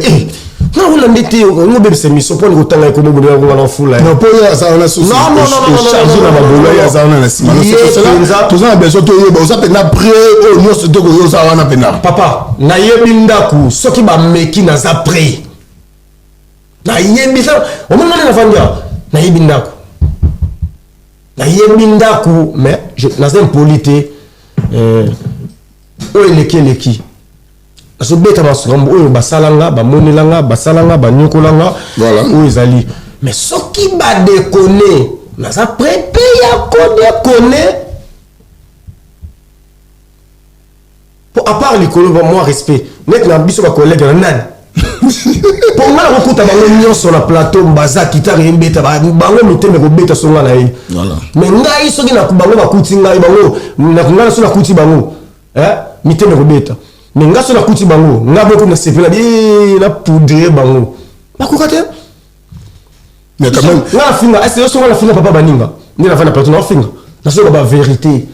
nga nakolanda ye te. Ngobebisa émission mpona kotanga ekomo bolinga na fula. Mpo ye aza wana charge na babolo, ye aza wana na nsima. Toza na besoin toyeba oza mpenza prêt oyo nyonso te koyo oza wana mpenza. Papa, nayebi ndako soki bameki, naza prêt, nayebi. Omoni nde nafandi awa, nayebi ndako, nayebi ndako, mais naza impoli te. Oyo eleki eleki. Nazobeta makambo oyo basala nga, bamonela nga, basala nga, banyokola nga. Oyo ezali. Mais soki badekone, naza prêt mpe ya kodekone. Po à part likolo ba moi respect net na biso ba collègue na nani po nga nakokuta bango nyonso na plateau baza kitare ebeta bango mitema ekobeta so nga na ye mais ngai soki bango bakuti ngai bango ngai soki nakuti bango mitema ekobeta mais ngai soki nakuti bango ngai boku nasepela bi na poudre bango bakoka te. Mais quand même nga nafinga est-ce que soki nafinga papa baninga nde nafanda plateau nafinga nazoba ba vérité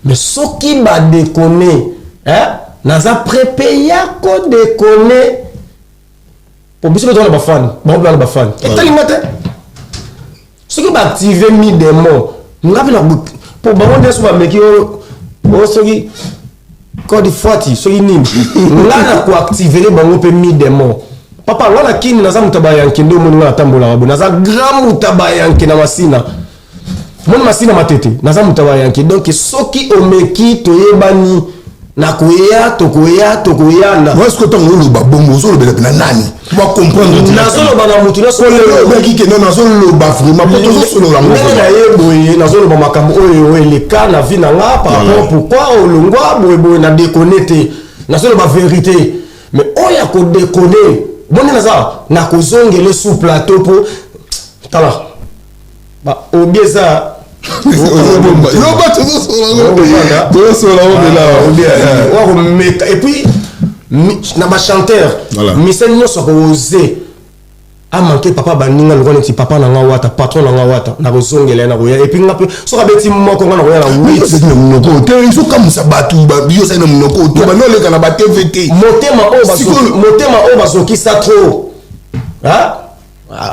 mais soki badekone naza prêt ya kodekone po biso mpe toza na bafani bango mpe bana bafani etalinga te soki baactive mi démon nga mpe po bango nde so bameki oyo soki code fwati soki nini nga na koactivele bango mpe mi démon. Papa nga na kini naza moto ya bayanke nde omoni nga natambolaka boye naza grand moto ya bayanke na masina moni masina matete naza moto ya bayanke donc soki omeki toyebani nakoya tokoya tokoyana. Est-ce que ntango oloba bongo ozolobela mpe na nani bacomprendre? Nazoloba na motu nyonso. Olobaki ke non, nazoloba vraiment po tozosolola. Ndenge na ye boye nazoloba makambo oyo eleka na vie na nga par rapport pourquoi olongwa boyeboye na déconne te, nazoloba vérité mais oyo ya kodekone boni naza nakozongele sous plateau po tala obi eza. Yoba tozosolola. Wakomeka et puis na bachanteur misali nyonso akoose amanke papa baninga lokola neti papa na nga wata patron na nga wata nakozongela ye nakoya et puis nga mpe soki abeti moko nga nakoya na huit. Na monoko te, ezokamwisa bato yo osali na monoko te, bando oleka na batv te. Motema oyo bazokisa trop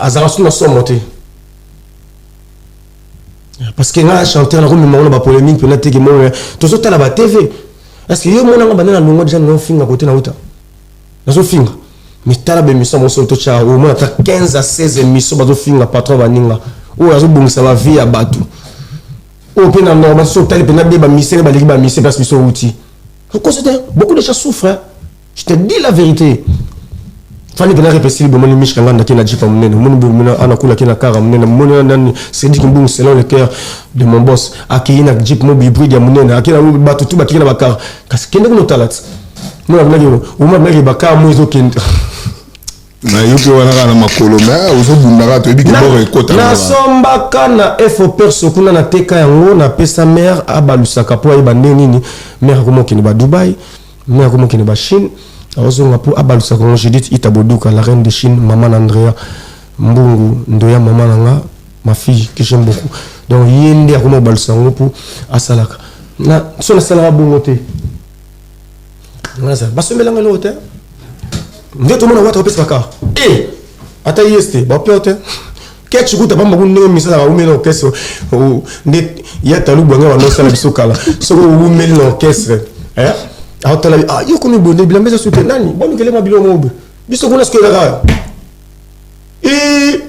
azalaka su na somo te parce que nga chanteur nakomema ngo na bapolémique mpena teke mo tozotala ba TV. Est ce que yo monanga banda na longo déjà nazofinga kote nauta nazofinga mais tala baémission moso totya au moins ata 15 à 16 émission bazofinga patron baninga oyo azobongisa bavie ya bato oyo mpe na normal so otali mpena bie bamisele baleki bamise place biso outi okoso te. Beaucoup de gens souffrent, je te dis la vérité. Fani mpena repesili bomoni mishka nganda ke na jipa monene omoni bomona anakulaki na kara monene omoni nani Cédric Mbungu selon le cœur de mon boss akei na jeep mo hybride ya monene akei na bato tu bakei na bakara kasi kende kuna otala ti mona binaki omona binaki bakara mo ezokende. Nayoki wana kaka na makolo me ozobundaka toyebi ke bor ekota. Nasombaka na efo perso kuna nateka yango napesa mare abalusaka mpo ayeba nde nini mare akoma okende ba Dubai mare akoma okende ba Chine azonga mpo abalusaka yango. Judith Ita Boduka, la reine de Chine, mama na Andrea Mbungu ndoya mama na nga, ma fille que j'aime beaucoup. Donc ye nde akoma kobalusa yango mpo asalaka na so nasalaka bongo te basombelanga eloko te nde tomona wata bapesa bakar e ata yes te bapeo te ketch kuta pamba ku ndenge misala baumeli na orchestre nde ya talu bwanga bandosala biso kala soki owumeli na orchestre aotala ah yo komi boye nde bilamba eza su te nani balukelema biloko moko boye biso kuna soki ezaka e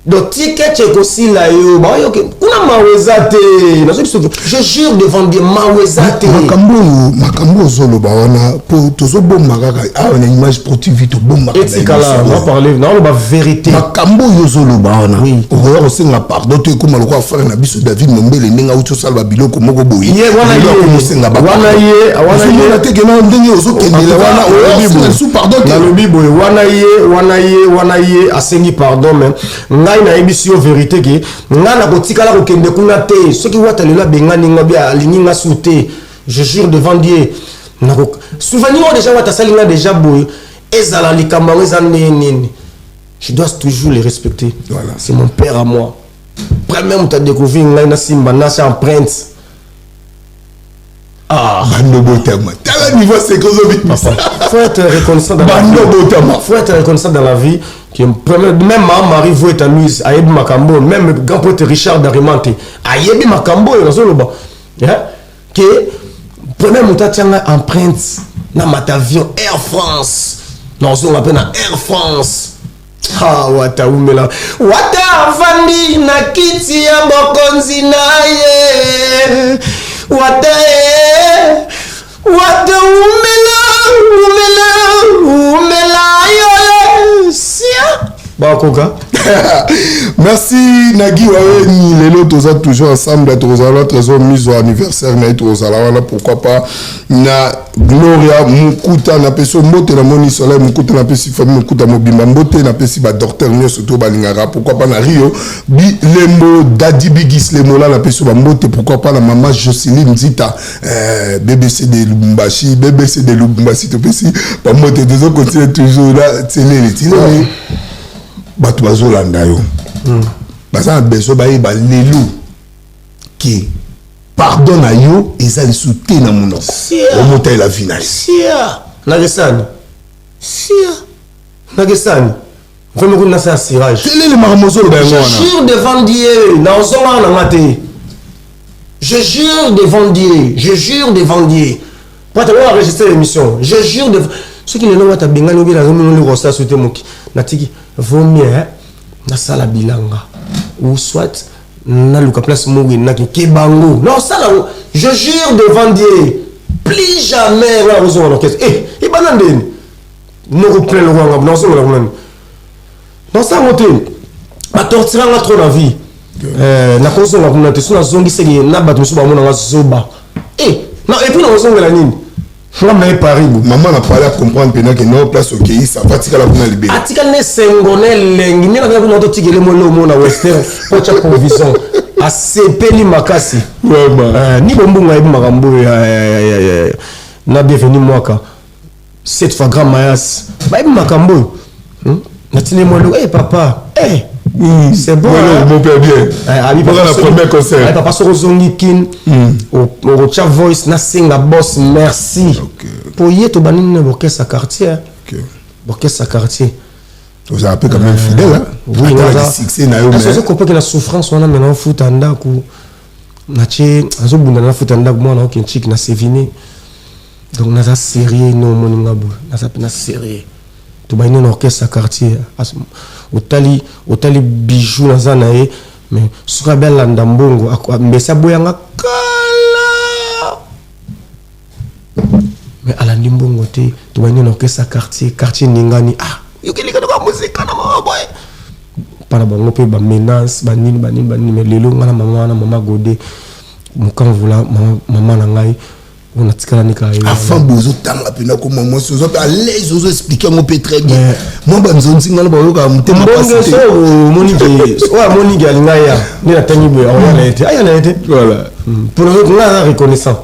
donc ticket ekosila yo baoyoke kuna mawa eza te. Nazo biso, je jure devant Dieu, mawa eza te. Makambo oyo, makambo ozoloba wana mpo tozobomba kaka awa na Image Pro TV tobombaka. Etikala naparle naoloba vérité. Makambo oyo ozoloba wana okoya kosenga pardon to ekóma lokola frère na biso David Mombele ndenge auti osala babiloko moko boye. Komosenga wana ye ozomona te kena ndenge ozokendela wana oyosenga lisusu pardon te. Nalobi boye wana ye wana ye wana ye asengi pardon mais ngai nayebisi yo vérité ke ngai nakotikala kokende kuna te. Soki wata lelo abengani nga bi alingi nga su te, je jure devant Dieu nako souvenir oyo déjà wata asali nga déjà boye ezala likambo yango eza ndenge nini, je dois toujours le respecter. Voilà. C'est mon père à moi, premier moto adécouvrir ngai na simba nasi empreinte. Ah. Bando botama tala niveau seko ozobimisa. Faut être reconnaissant dans la vie. Bando botama. Faut être reconnaissant dans la vie que même ma Marie Voueta Louise ayebi makambo, même grand poète Richard Darimante ayebi makambo oyo nazoloba ke premier moto atianga empreinte na mata avion Air France nazonga mpe na Air France. Ah, wata umela wata avandi na kiti ya bokonzi na ye wata e. Wata wumela wumela wumela yo sia bakoka. Merci Nagi Waweni. Lelo toza toujours ensemble, tozala trésor mise au anniversaire na ye, tozala wana, pourquoi pas na Gloria Mukuta, napesi yo mbote, namoni Soleil Mukuta, napesi famille Mukuta mobimba mbote, napesi ba docteur nyonso to balingaka, pourquoi pas na Rio Bilembo, Dadi Bigis Lemola, napesi yo bambote, pourquoi pas na mama Jocelyne Nzita, BBC de Lubumbashi, BBC de Lubumbashi, topesi bambote. Tozo continuer toujours na Telele Telele. Bato bazolanda yo, baza na besoin bayeba lelo ke pardon na yo eza lisusu te na monoko, omotalela vie na yo. Sia nakesani, sia nakesani vraiment kuna nasala cirage. Telele, makambo ozoloba yango wana. Je jure devant Dieu, naozongaka na nga te. Je jure devant Dieu, je jure devant Dieu. Pata oyo enregistré l'émission, je jure devant soki lelo wata bengani obi nazomona eloko osala so te moki natiki, vaut mieux nasala bilanga ou soit naluka place moko enaki ke bango naosala yango. Je jure devant Dieu, plus jamais nga nakozonga na orchestre. Eh, ebanda ndeni noko plein lokola nga nazongola kuna nini, nasala yango te. Batortira nga trop na vie. Nakozonga kuna te. So nazongisaki na bato mosusu bamonanga zoba. Et puis nakozongela nini? Nga na ye Paris bo. Mama na pale acomprendre mpena ke no place okei, ça va, tikala kuna libela. Atikali na esengo na elengi ndenge nazali kuna, totikele mo eloko na western po tya provision, asepeli makasi. Ni bombunga ayebi makambo oyo na Bienvenu Mwaka, cette fois grand mayas bayebi makambo oyo. Natindi mwa eloko, papa, c'est bon. Mon père bien. Abi papa, premier concert. Papa, soko ozongi Kin, okotya voice, nasenga boss merci po ye tobandi nini na bokesa quartier, bokesa quartier. Ozala mpe quand même fidèle. Oui, succès na yo. Ozo comprendre na souffrance wana, mais naofuta ndako, natie, nazobunda, nafuta ndako, mwana oke ntiki na sevine. Donc naza sérieux, no omoni nga boye, naza mpe na sérieux. Tobandi na orchestre quartier, otali otali bijou naza na ye, mais soki abe alanda mbongo, mbesi aboyanga kala, mais alandi mbongo te. Tobandi na orchestre quartier, quartier ningani, ah, yokelinga toka mosika na mama boye mpana bango mpe bamenace banini banini banini. Mais lelo nga na mama wana, mama Gode Mokamvula, mama na ngai oyo natikala nika ye. Afin bozotanga mpena koma mwasi, oza mpe à l'aise, ozo expliquer yango mpe très bien. Mwa banzonzi ngana bayokaka motema. Mbonge so omoni ke oyo amoni ke alinga ya nde natangi boye, aoya na ye te, aya na ye te. Voilà. Mpona nga naza reconnaissant,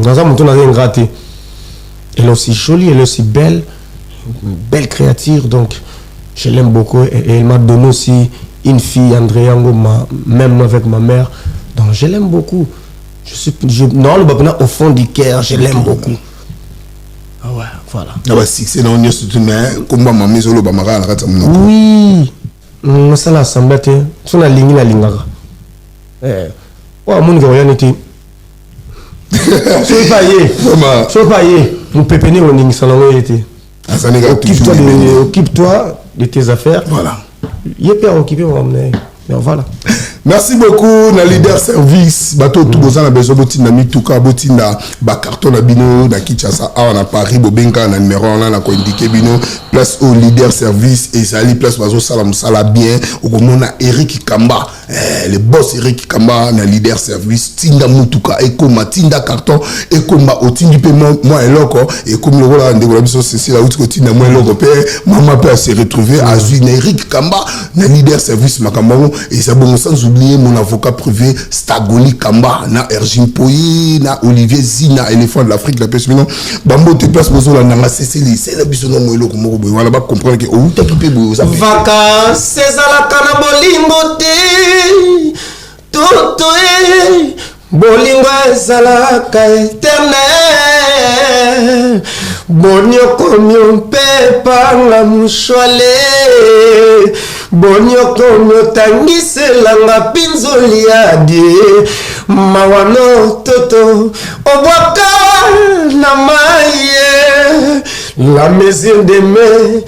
naza moto naza ingrat te. Elle est aussi jolie, elle est aussi belle, une belle créature, donc je l'aime beaucoup et elle m'a donné aussi une fille, Andrea Ngoma, même avec ma mère, donc je l'aime beaucoup. Je suis je, non, le au fond du cœur, je l'aime beaucoup. Ah ouais, voilà. Na basuccès na yo nyonso tu, mais komba mama ezolobama kaka na kati ya monoko. Oui, nasala assemblée te. So nalingi, nalingaka oyo amonika koyani te. Soki pa ye, soki pa ye mopepe nde koningisa nango ye te. Occupe-toi de, occupe-toi de tes affaires. Voilà. Ye mpe aoccupe makambo na ye. Voilà. Merci beaucoup na Leader Service. Bato tu boza na besoin botinda mituka, botinda bacarton na bino na Kinshasa, awa na Paris, bobenga na numéro wana na koindiquer bino place au Leader Service ezali, place bazosala mosala bien. Okomona Eric Kamba, le boss Eric Kamba na Leader Service. Tinda mutuka ekoma, tinda carton ekoma, otindi mpe mwa eloko ekomi lokola ndeko na biso Cécile auti kotinda mwa eloko mpe mama mpe ase retrouver, azwi na Eric Kamba na Leader Service. Makambo yango eza bongo. Sans oublier mon avocat privé Stagoli Kamba na Ergine Poyi na Olivier Zina, éléphant de l'Afrique, napesi bino bambote place bozolandanga. Cécile, sela biso na mwa eloko moko boye wana bacomprendre ke outaki mpe boye oza. Vacances ezalaka na bolingo te, toto e bolingo ezalaka éternel. Boniokomi mpe panga mushwale, boniokomi otangiselanga mpinzoli ya die mawa no toto obwaka na mai. La mesure d'aimer,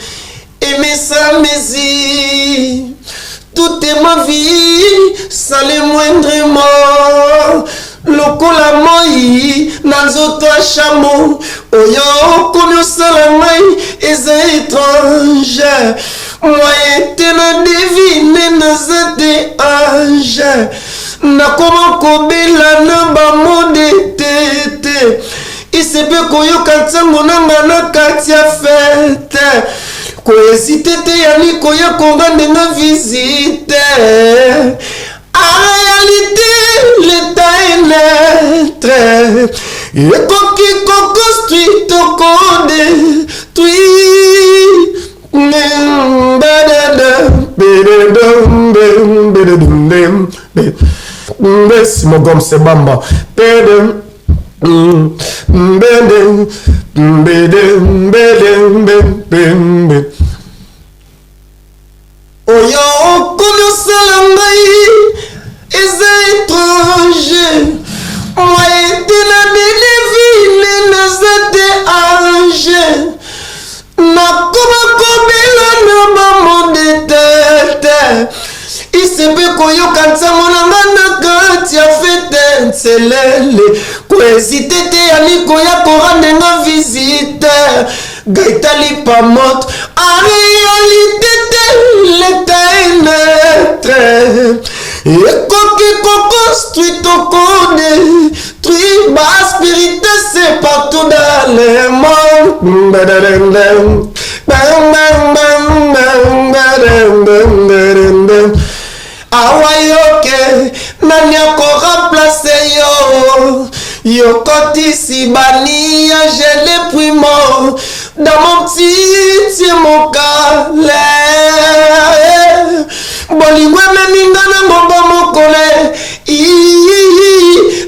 aimer sa mesure, toute ma vie sans le moindre mot, lokola moi na nzoto. Shambo, oyo okomi osala ngai eza étrange. Moyen te na devine, naza te ange. Nakoma kobela na bamode te te. Isepe koyoka ntango nanga na kati ya fête. Kohésiter te yani koya konga ndenga visite. En réalité, l'état est neutre. Ekoki koconstruire to kodétruire. Simogom Sebamba. Mbede, mbede, mbede, mbede. Oyo okomi osala ngai eza étrange. Moyen te na bedevine, naza te ange. Nakoma kobela na bamode tete. Isepe koyoka ntango na nga na kati ya fête nselele. Kohésiter te yani koya korendre nga visite. Gaitali pamot. En réalité te l'état est neutre. Ekoki koconstruire to kodétruire. Baspirite c'est partout dans le monde. Awa yoke nani akoremplacer yo? Yokotisi bani ya gele primo dans mon petit mokale. Bolingo ememi nga na ngomba mokole.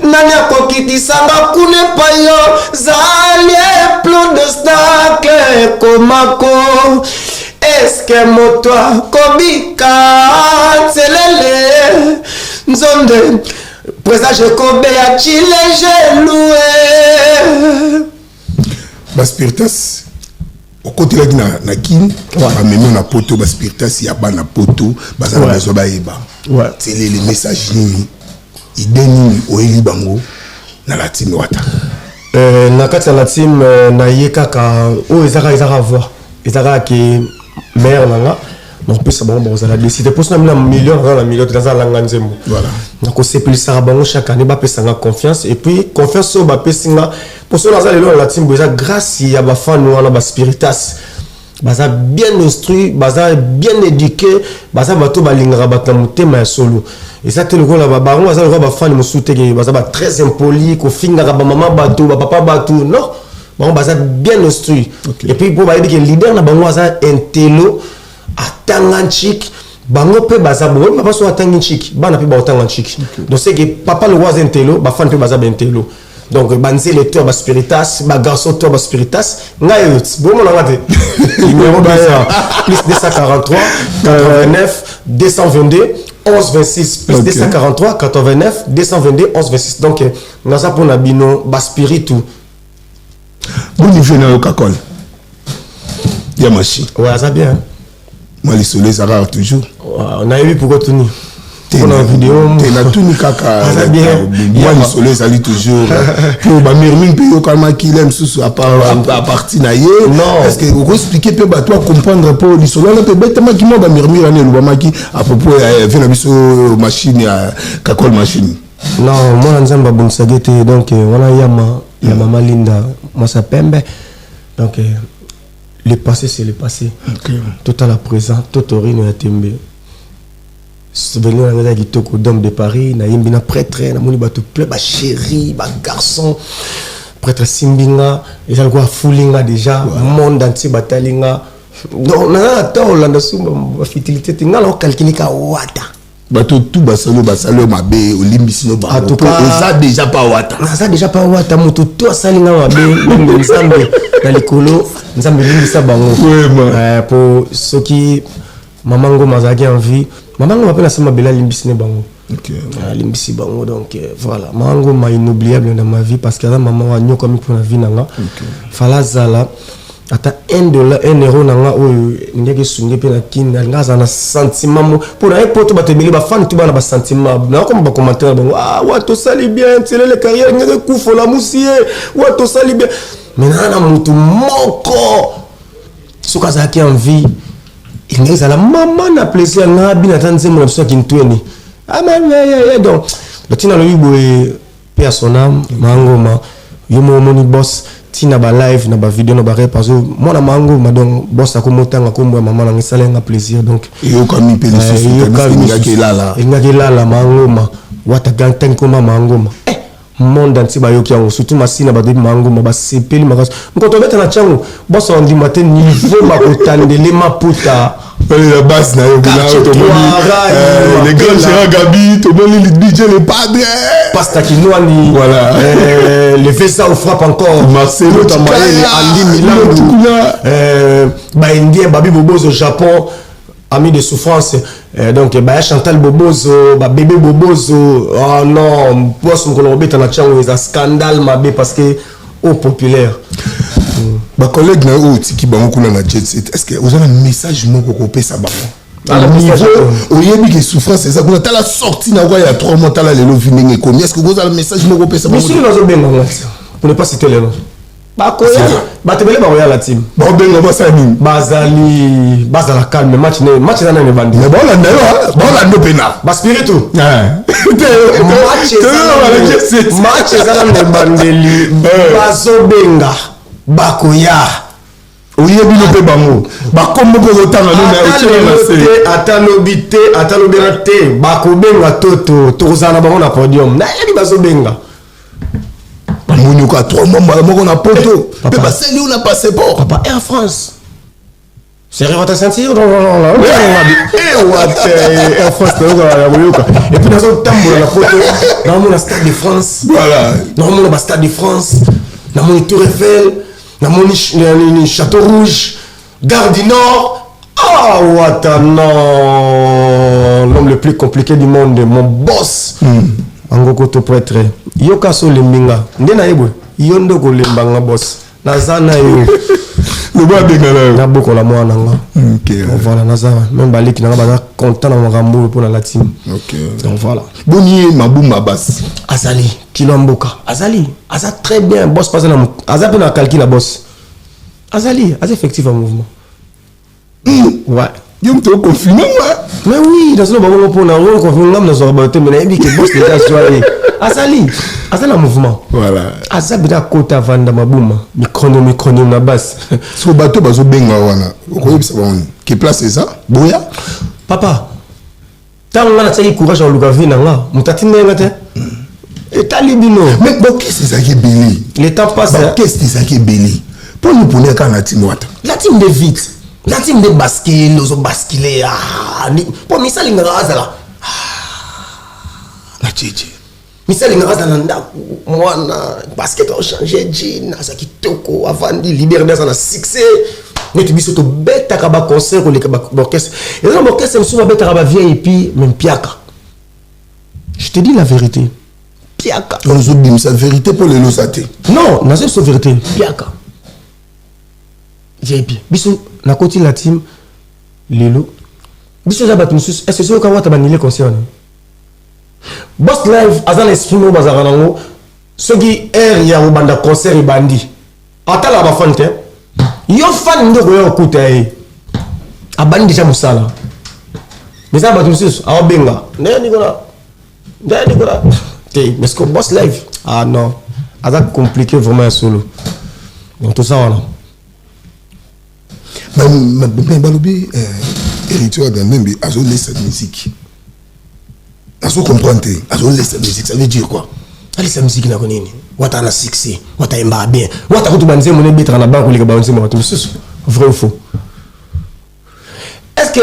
Nani akokitisanga kuna epai yo zali plein d'obstacle ekomako? Eske moto akobika nselele nzonde président Jacobe ya Chile gelue? Baspiritas okotelaki na Kine, bamemi na Poto. Baspiritas ya bana Poto baza na besoin bayeba telele message nini, idée nini oyeli bango na la team Wata. Na kati ya la team, naye kaka oyo ezaka voix, eza kaka ke mare na nga nakopesa bango, bakozala décide. Mposo na mina million, naza na million te, naza langa nzembo. Nakosepelisaka bango chaque année, bapesanga confiance. Et puis confiance oyo bapesi nga, mposo naza lelo na la team boye, eza grâce ya bafani wana. Baspiritas baza bien instruit, baza bien éduqué, baza bato balingaka bato na motema ya solo. Eza te lokola bango baza lokola bafani mosusu teke baza ba très impoli, kofingaka bamama bato, bapapa bato. Non, bango baza bien instruit. Et puis mpo bayebi ke leader na bango aza intello, atanga ntiki. Bango mpe baza bongo. Papa so atangi ntiki, bana mpe baotanga ntiki. Donc c'est que papa lokwa aza intello, bafani mpe baza baintello. Donc banzele to ya baspiritas, bagarçon to ya baspiritas, ngai oyo bomonanga te. Numéro baya: plus 243 89 222 11 26, plus 243 89 222 11 26. Donc naza mpona bino baspiritu. Boni vie na yo, Kakol ya machine? Ouais, aza bien. Mwa lisolo ezalaka toujours. Nayebi pourquoi tuni mpona video. Te, natuni kaka. Aza bien. Mwa lisolo ezali toujours po bamurmure mpe yokamaki le mosusu à partir na ye. Non. Est ce que okoexpliquer mpe bato acomprendre mpo lisolo wana mpe ebetamaki, mwa bamurmure wana elobamaki à propos ya vie na biso machine ya Kakol machine? Non, mwana Nzambe abongisaki te. Donc wana yama ya mama Linda, mwasi ya pembe. Donc le passé, c'est le passé. Totala présent. Totorino ya tembe, souvenir na ngai eza kitoko. Dome de Paris, nayembi na prêtre, namoni bato plein, bachéri, bagarçon. Prêtre asimbi nga, eza lokola afuli nga déjà, monde entier batali nga. Donc naza na temps olanda su bafutilité te. Nga na ocalculer ka Wata. Bato tu basali oyo basali oyo mabe, olimbisi no bango En tout po cas- oza déjà pa Wata. Naza déjà pa Wata. Moto to asali nga mabe, ndenge Nzambe na likolo, Nzambe elimbisa bango. Vraiment. Po soki mama Ngoma azalaki en vie, mama Ngoma mpe nasala mabele, alimbisi ne bango. Alimbisi bango. Donc voilà, mama Ngoma inoubliable dans ma vie, parce que aza mama oyo anyokwami mpona vie na nga. Fala azala. Ata 1 dollar, 1 euro na nga oyo ndenge esungi mpe na kini, alinga azala na sentiment mo mpo na ye, po to bato ebele bafani to bana basentiment nakoma bacommentaire na bango: "Ah, wa tosali bien, tielele carrière ndenge ekufola musi ye, wa tosali bien." Mais naa na motu moko, soki azalaki en vie, elingi ezala mama na plaisir nga bina ata nzembo na biso ya Kintweni. Donc batina alobi boye, paix à son âme. Mangoma yo mo omoni boss ntina balive na bavideo na barep azo mwana Mangoma. Donc boss akomotanga kombo ya mama nanga, esala yanga plaisir. Donc Eyokami mpe lisusu. Elingaki elala. Elingaki elala. Mangoma wata ntangi koma Mangoma, monde entier bayoki yango, surtout Masina. Bato yebi Mangoma, basepeli makasi. Nkoto obeta na ntiango, boss andima te niveau bakotandele maputa. La base na yo, tomoni le grand Gérard Gabi, tomoni DJ le Padre. Pasta Kinwani. Voilà. Le Vesa au frappe encore. Marcelo. Tamayele, Andy Milandu, baindien Babi Bobozo, Japon, ami de souffrance. Donc baya Chantal Bobozo, babébé Bobozo. Oh non, boss, mokolo kobeta na ntiango eza scandale mabe parce que au populaire. Bacollègue na yo oyo otiki bango kuna na jet set, est ce que oza na message moko kopesa bango? Niveau oyebi ke souffrance eza kuna, tala sorti na kwa ya 3 mois, tala lelo vi ndenge ekomi, est ce que kozala message moko opesa bango? Misili bazobenga ngo, pour ne pas citer le nom, bakoya, bato ebele bakoya la team. Baobenga, basala nini? Bazali, bazala calme, match ne match eza nani ebandi. Mais baolanda yo, baolanda mpena. Baspiritu, match eza nano ebandeli, bazobenga, bakoya. Oyebi no mpe bango bakombo mpo kotanga. No ata lobi te, ata lobela te, bakobenga toto, tokozala na bango na podium. Nayebi bazobenga. Bamoni oka 3 mois, mbala moko na poto, mpe basali yo na passeport. Papa, Air France. Serrez votre ceinture. What, Air France nayoka ya koyoka. Et puis nazotambola na poto, naomona Stade de France. Voilà. Naomona ba Stade de France, namoni Tour Eiffel, namoni nini, Château Rouge, Gare du Nord. Ah, wata non, l'homme le plus compliqué du monde, mon boss. Angoko to prêtre. Yoka so lembinga. Nde na yebwe. Yo nde kolembanga boss. Naza na yo. Loba abenga na yo. Nabokola mwana nga. Donc voilà, naza même baleki nanga baza content na makambo oyo mpona la team. Donc voilà. Boni ye Mabuma Basi? Azali kilo ya mboka, azali, aza très bien boss mpe aza na aza mpe na calcul ya boss. Azali, aza effectif ya mouvement, ouais. Yo moto oconfirme wa. Mais oui, nazoloba bongo mpona oconfirme ngam, nazwaka bato te, mais nayebi ke boss déjà azwa ye, azali, aza na mouvement. Voilà. Aza bena akota, avanda Mabuma, micronome, micronome na base. So bato bazobenga wana, okoyebisa bango nini? Ke place eza boya. Papa, ntango nga natiaki courage ya koluka vie na nga, moto atindi nga te, etali bino. Mais baorchestre ezalaki ebele. Le temps passe. Baorchestre ezalaki ebele, mpo niponi kaka na team Wata? La team nde vite, la team nde bascule, ozobascule mpo misa alingaka azala na jeje. Misa alingaka azala na ndako, mwana basket, ochange jean, aza kitoko, avandi leader nde aza na succès. Neti biso tobetaka baconcert koleka baorchestre, eza na baorchestre mosusu babetaka bavieille, et puis mais mpiaka, je te dis la vérité, mpiaka. Ozobimisa vérité mpo lelo oza te. Non, nazo biso vérité, mpiaka vip. Biso nakoti la team lelo, biso eza bato mosusu. Est ce soki wata banile concert na boss live, aza na esprit moko bazalaka nango, soki heure ya kobanda concert ebandi, atalaka bafan te. Yo fan nde okoya kokuta ye abandi déjà mosala. Mais eza bato mosusu aobenga nde Nicolas, nde Nicolas te. Mais ce boss live, ah non, aza compliqué vraiment ya solo. Donc toza wana. Mais balobi Héritier Watanabe azolesa musique, azocomprendre te, azolesa musique, ça veut dire quoi? Alisa musique nako nini? Wata na succès, wata yembaka bien, wata kutu banzembo nebetaka na banque koleka banzembo bato mosusu. Vrai ou faux? Est ce que,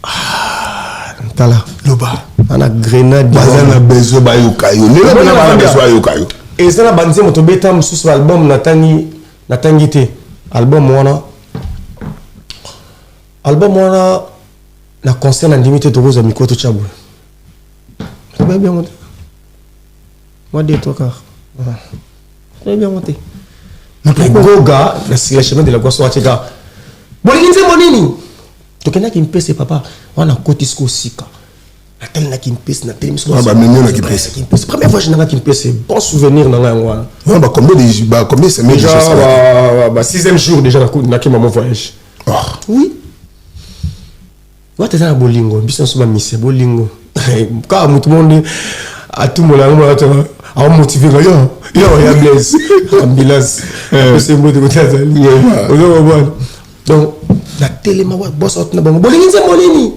ah, tala. Loba. Ana grenade. Baza na besoin bayoka yo lelo, mpena bana besoin bayoka yo. Eza na banzembo tobeta mosusu, album natangi, natangi te album wana. Album wana na concert na ndimi te, tokozwa micro totya boye, toyebi yango te. Mwa deux trois quarts, toyebi yango te. Goga na sila chemin de la gloire atika bolingi nzembo nini tokendaki mpese papa wana akoti siko sika natali na kimpese natelemi bamemi yo na kimpese. Kimpese, première fois nanga Kimpese, bon souvenir na ngai yango wana. Wana ba combien de ba combien semaine? Déjà ba sixième jour déjà nakema mon voyage. Oh. Oui, wata eza na bolingo, biso nyonso bamise bolingo kaka motu monde atumbola yango ata aomotive nga yo yo ya Blaise ambulance apesi mbote kote azali ozokomona. Donc natelema wa boso atuna bango bolingi nzembo nini?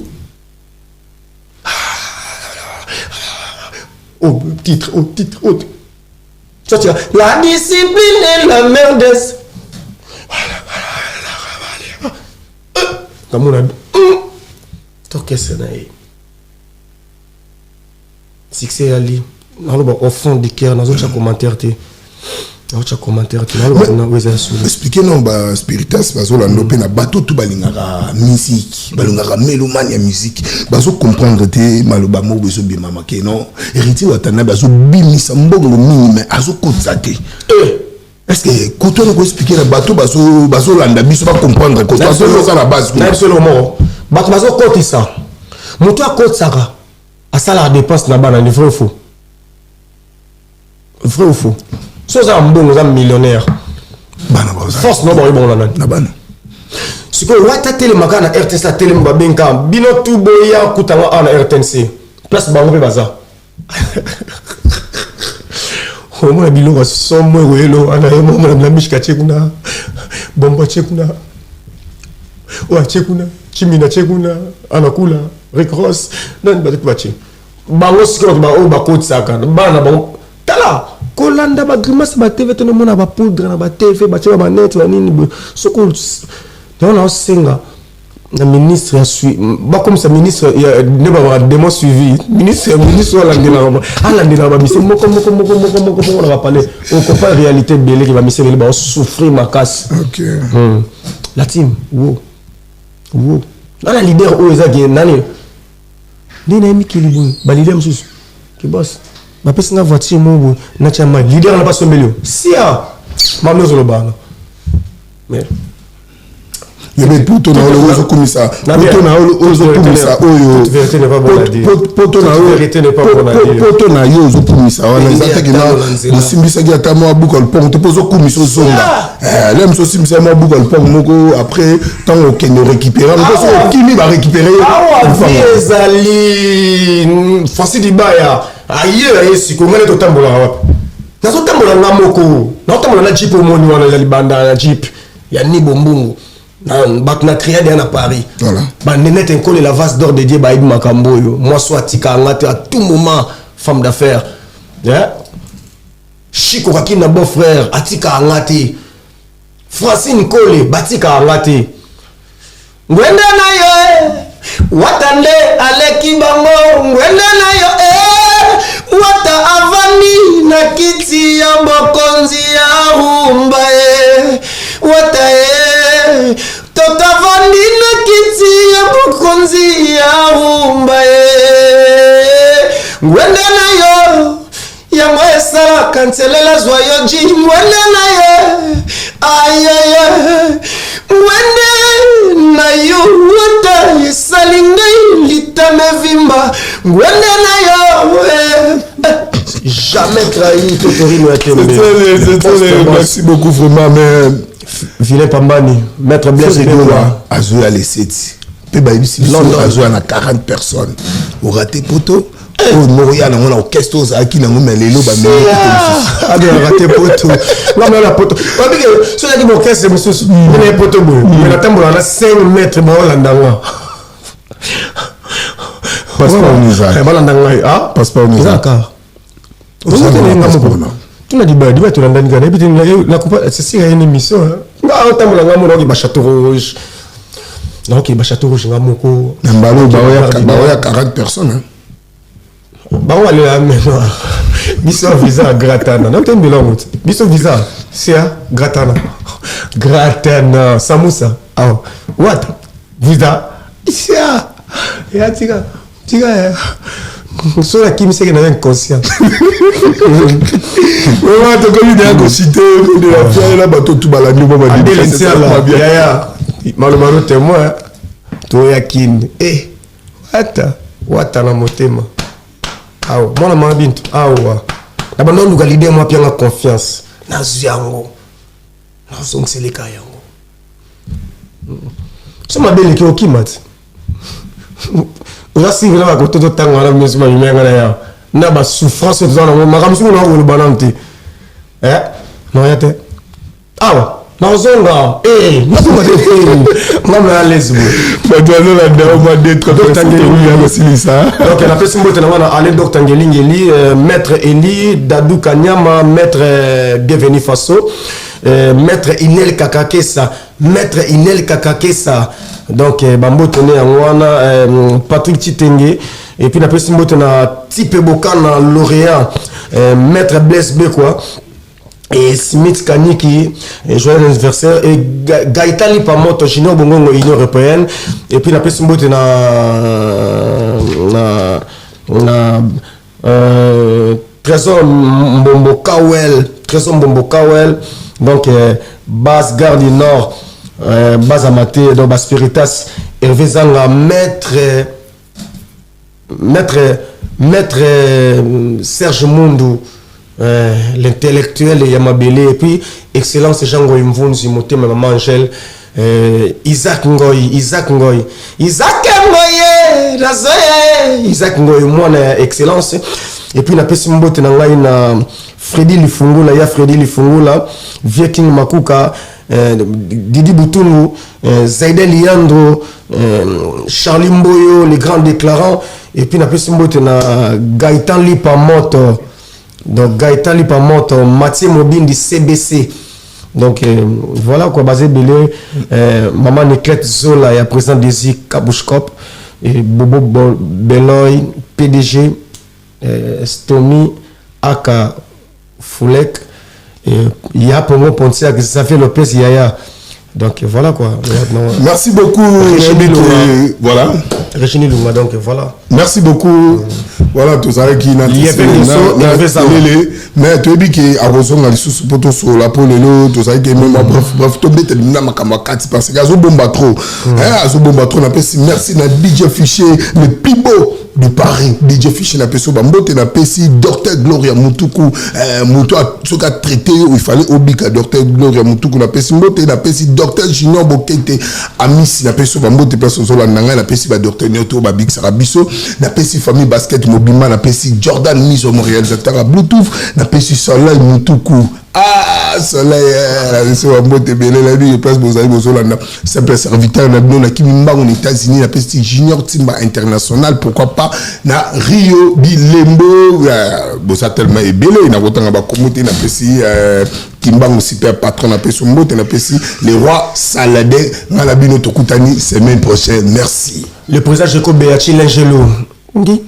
Au titre, au titre, au titre. Ça, tu as la discipline est la mère des. Namona tokese na ye succès yali naloba au fond du cœur, nazotya commentaire te, nazotya commentaire te, naloba na oyo eza ya solo. Explique no baspiritas bazolanda mpe na bato tu balingaka musique, balingaka mélomane ya musique, bazocomprendre te maloba moko ezobimama ke non, Héritier Watanabe azobimisa mbongo mingi mais azokotisa te. Est ce que koto wana koexpliquer na bato bazolanda biso bacomprendre koto azoyoka na base? Na biso eloko moko, bato bazokotisa, moto akotisaka asalaka dépense na bana. Ni vrai ou faux? Vrai ou faux? So oza na mbongo, oza millionnaire, bana baza force no baoyi bongo na nani? Na bana. Sikoyo wata atelemaka na RTNC, atelemi, babenga bino tu boya kutanga awa na RTNC place, bango mpe baza omona biloko ya somo ekoyelo wana. Ye momona na mishka atie kuna, bombo atie kuna, oyo atie kuna, chimina atie kuna, anakula Rick Ross nani, bato batie bango. Sikoyo bato oyo bakotisaka bana bango, tala kolanda bagrimace ba TV te, nomona bapoudre na batv batie ba manete banini boye. Soki yango naosenga na ministre ya bakomisa ministre ya nde babaka demo suivi, ministre oyo alandelaka, alandelaka bamise moko moko moko moko moko moko na bapalais, okopa réalité ebeleki bamise ebele baosouffrir makasi. La team wo wo nana leader oyo ezaki nani nde naye mikili boye, baleader mosusu ke bos bapesi nga voiture moko boye natya mai, leader wana basombeli yo sia mami ozoloba wana mais Yebe poto na oyo ozokumisa, poto na oyo ozokumisa, oyo poto na oyo, poto na yo ozokumisa wana eza teke na osimbisaki ata mwa buka lupango te mpo ozokumisa ozonga le mosu osimbisa mwa buka lupango moko, après ntango okende orécupérer mpo soki okimi barécupérer. Awa vie ezali Francis Dibaya aye aye. Sikoyo ngai nde totambolaka wapi? Nazotambola nga moko, nazotambola na jeep. Omoni wana eza libanda ya jeep ya Nibo Mbungu bato na créa deya na Paris. Banenete Nkole, la vase d'or de Dieu, bayebi makambo oyo. Mwasi atika nga te à tout moment, femme d'affaires, yeah? Chiko Kaki na beau frère atika nga te, Francine Kole batika nga te. Ngwende na yo e, wata nde aleki bango. Ngwende na yo e, wata avandi na kiti ya bokonzi ya rumba e, wata e, totavandi na kiti ya bokonzi ya rumba e. Ngwende na yo yango esalaka nselela zwa yo ji. Ngwende na ye ayeye, ngwende na yo wata esali ngai litama evimba. Ngwende na yo eh. Jamais trahi totorino ya tembe. Merci beaucoup vraiment, mais Vilain Pambani, maître Blaise. Azoya le 7 mpe bayebisi biso azoya na 40 personnes. Orate poto oyo moko ya nango na orchestre ozalaki nango, mais lelo bameraté poto ngamna na poto babike so ozalaki na orchestre mosusu ndenge poto boye, mais natambola na 5 mètres, baolanda nga. Passeport? Balanda ngai. Passeport? Eza kaka ozotelenga moko tuna dibaya dibaya tolandani kaka nayebi te nakopa sesika ye na émission nga otambola nga mona oke bachateau rouge, naokende bachateau rouge nga moko. Na mbalo baoya 40 personnes. Bango balela mema biso visa gratana naotembela yango te, biso visa sia gratana gratana samusa awa wata visa sia ya tika tika ya. Soki akimisaki naza inconscient. Vraiment, tokomi deya kocite de la fiere na bato tu balandi mo. Yaya malomalo témoin, toya kini e wata wata na motema awa mwana mama Bintu awa na bando oluka leader mwa apianga confiance, nazwi yango, nazongiseleka yango. So mabe eleki, okima ti oza sivre na bakoto totanga wana nyonso babima yanga na yawa na basouffrance oyo toza nango. Makambo soki na koloba nanu te, naoya te awa, nazonga nazonga te, ngambo ya lese boye. Bato bazolanda oma kosilisa. Donc napesi mbote na nga na ale Dr Ngelingeli, maître Eli Dadu Kanyama, maître Bienvenu Faso, maître Inel Kakakesa, maître Inel Kakakesa. Donc bambote ne yango wana, Patrick Chitenge. Et puis napesi mbote na Tipe Bokana lauréat, maître Blaise Bekwa et Smith Kaniki, et joyeux anniversaire, et Gaëtan Lipamoto, Junior Bongongo, Union Européenne. Et puis napesi mbote na Trésor Mbombo Kawel, Trésor Mbombo Kawel, donc base Gare du Nord, base Amaté, donc Baspiritas, Hervé Zanga, maître Serge Mundu, l'intellectuel Yamabele, et puis Excellence Jean Ngoy Mvunzi, Motema Maman Angèle, Isaac Ngoy, Isaac Ngoy, Isaac Ngoy, Nazoya, Isaac Ngoy, mwana Excellence. Et puis napesi mbote na ngai na Freddy Lifungula, ya Freddy Lifungula, Viking Makuka, Didi Boutungu, Zaiden Liandro, Charlie Mboyo, les grands déclarants. Et puis napesi mbote na Gaëtan Lipa Moto, donc Gaëtan Lipa Moto, Mathieu Mobindi CBC. Donc voilà quoi, basé Belé, Maman Neclet Zola, ya président Desi Kabouchkop, et Bobo Beloy, PDG, Stomy Aka Foulek, et Ya Pongo Pontiac, Xavier Lopez Yaya. Donc voilà quoi. Merci beaucoup. Voilà. Régine Lunga, donc voilà. Merci beaucoup. Voilà, tozalaki na lele, mais toyebi ke akozonga lisusu mpo tosola, mpo lelo tozalaki mema. Bref, bref, tobeteli na makambo ya kati parce que azobomba trop, azobomba trop. Napesi merci na DJ Fichier, le plus beau de Paris. DJ Fichier, napesi oyo bambote. Napesi Docteur Gloria Mutuku, moto soki atraité yo, il fallait obika. Docteur Gloria Mutuku, napesi mbote. Napesi Docteur Junior Bokete Amisi, napesi oyo bambote place ozolanda ngai. Napesi badocteur nyonso oyo babikisaka biso. Napesi famille basket mobimba. Napesi Jordan Miso, mon réalisateur ya Bluetooth. Napesi Soleil Mutuku, ah Soleil, napesi bambote ebele. Nayebi place bozali bozolanda simple serviteur na bino. Nakimi mbango na États-Unis, napesi Junior Timba International, pourquoi pas na Rio Bilembo. Boza tellement ebele, nakotanga bakombo te. Napesi Kimbangu super patron, napesi mbote. Napesi le roi Saladin. Ngai na bino tokutani semaine prochaine. Merci. Le président Jacob Beachi Lingelo. Ngi.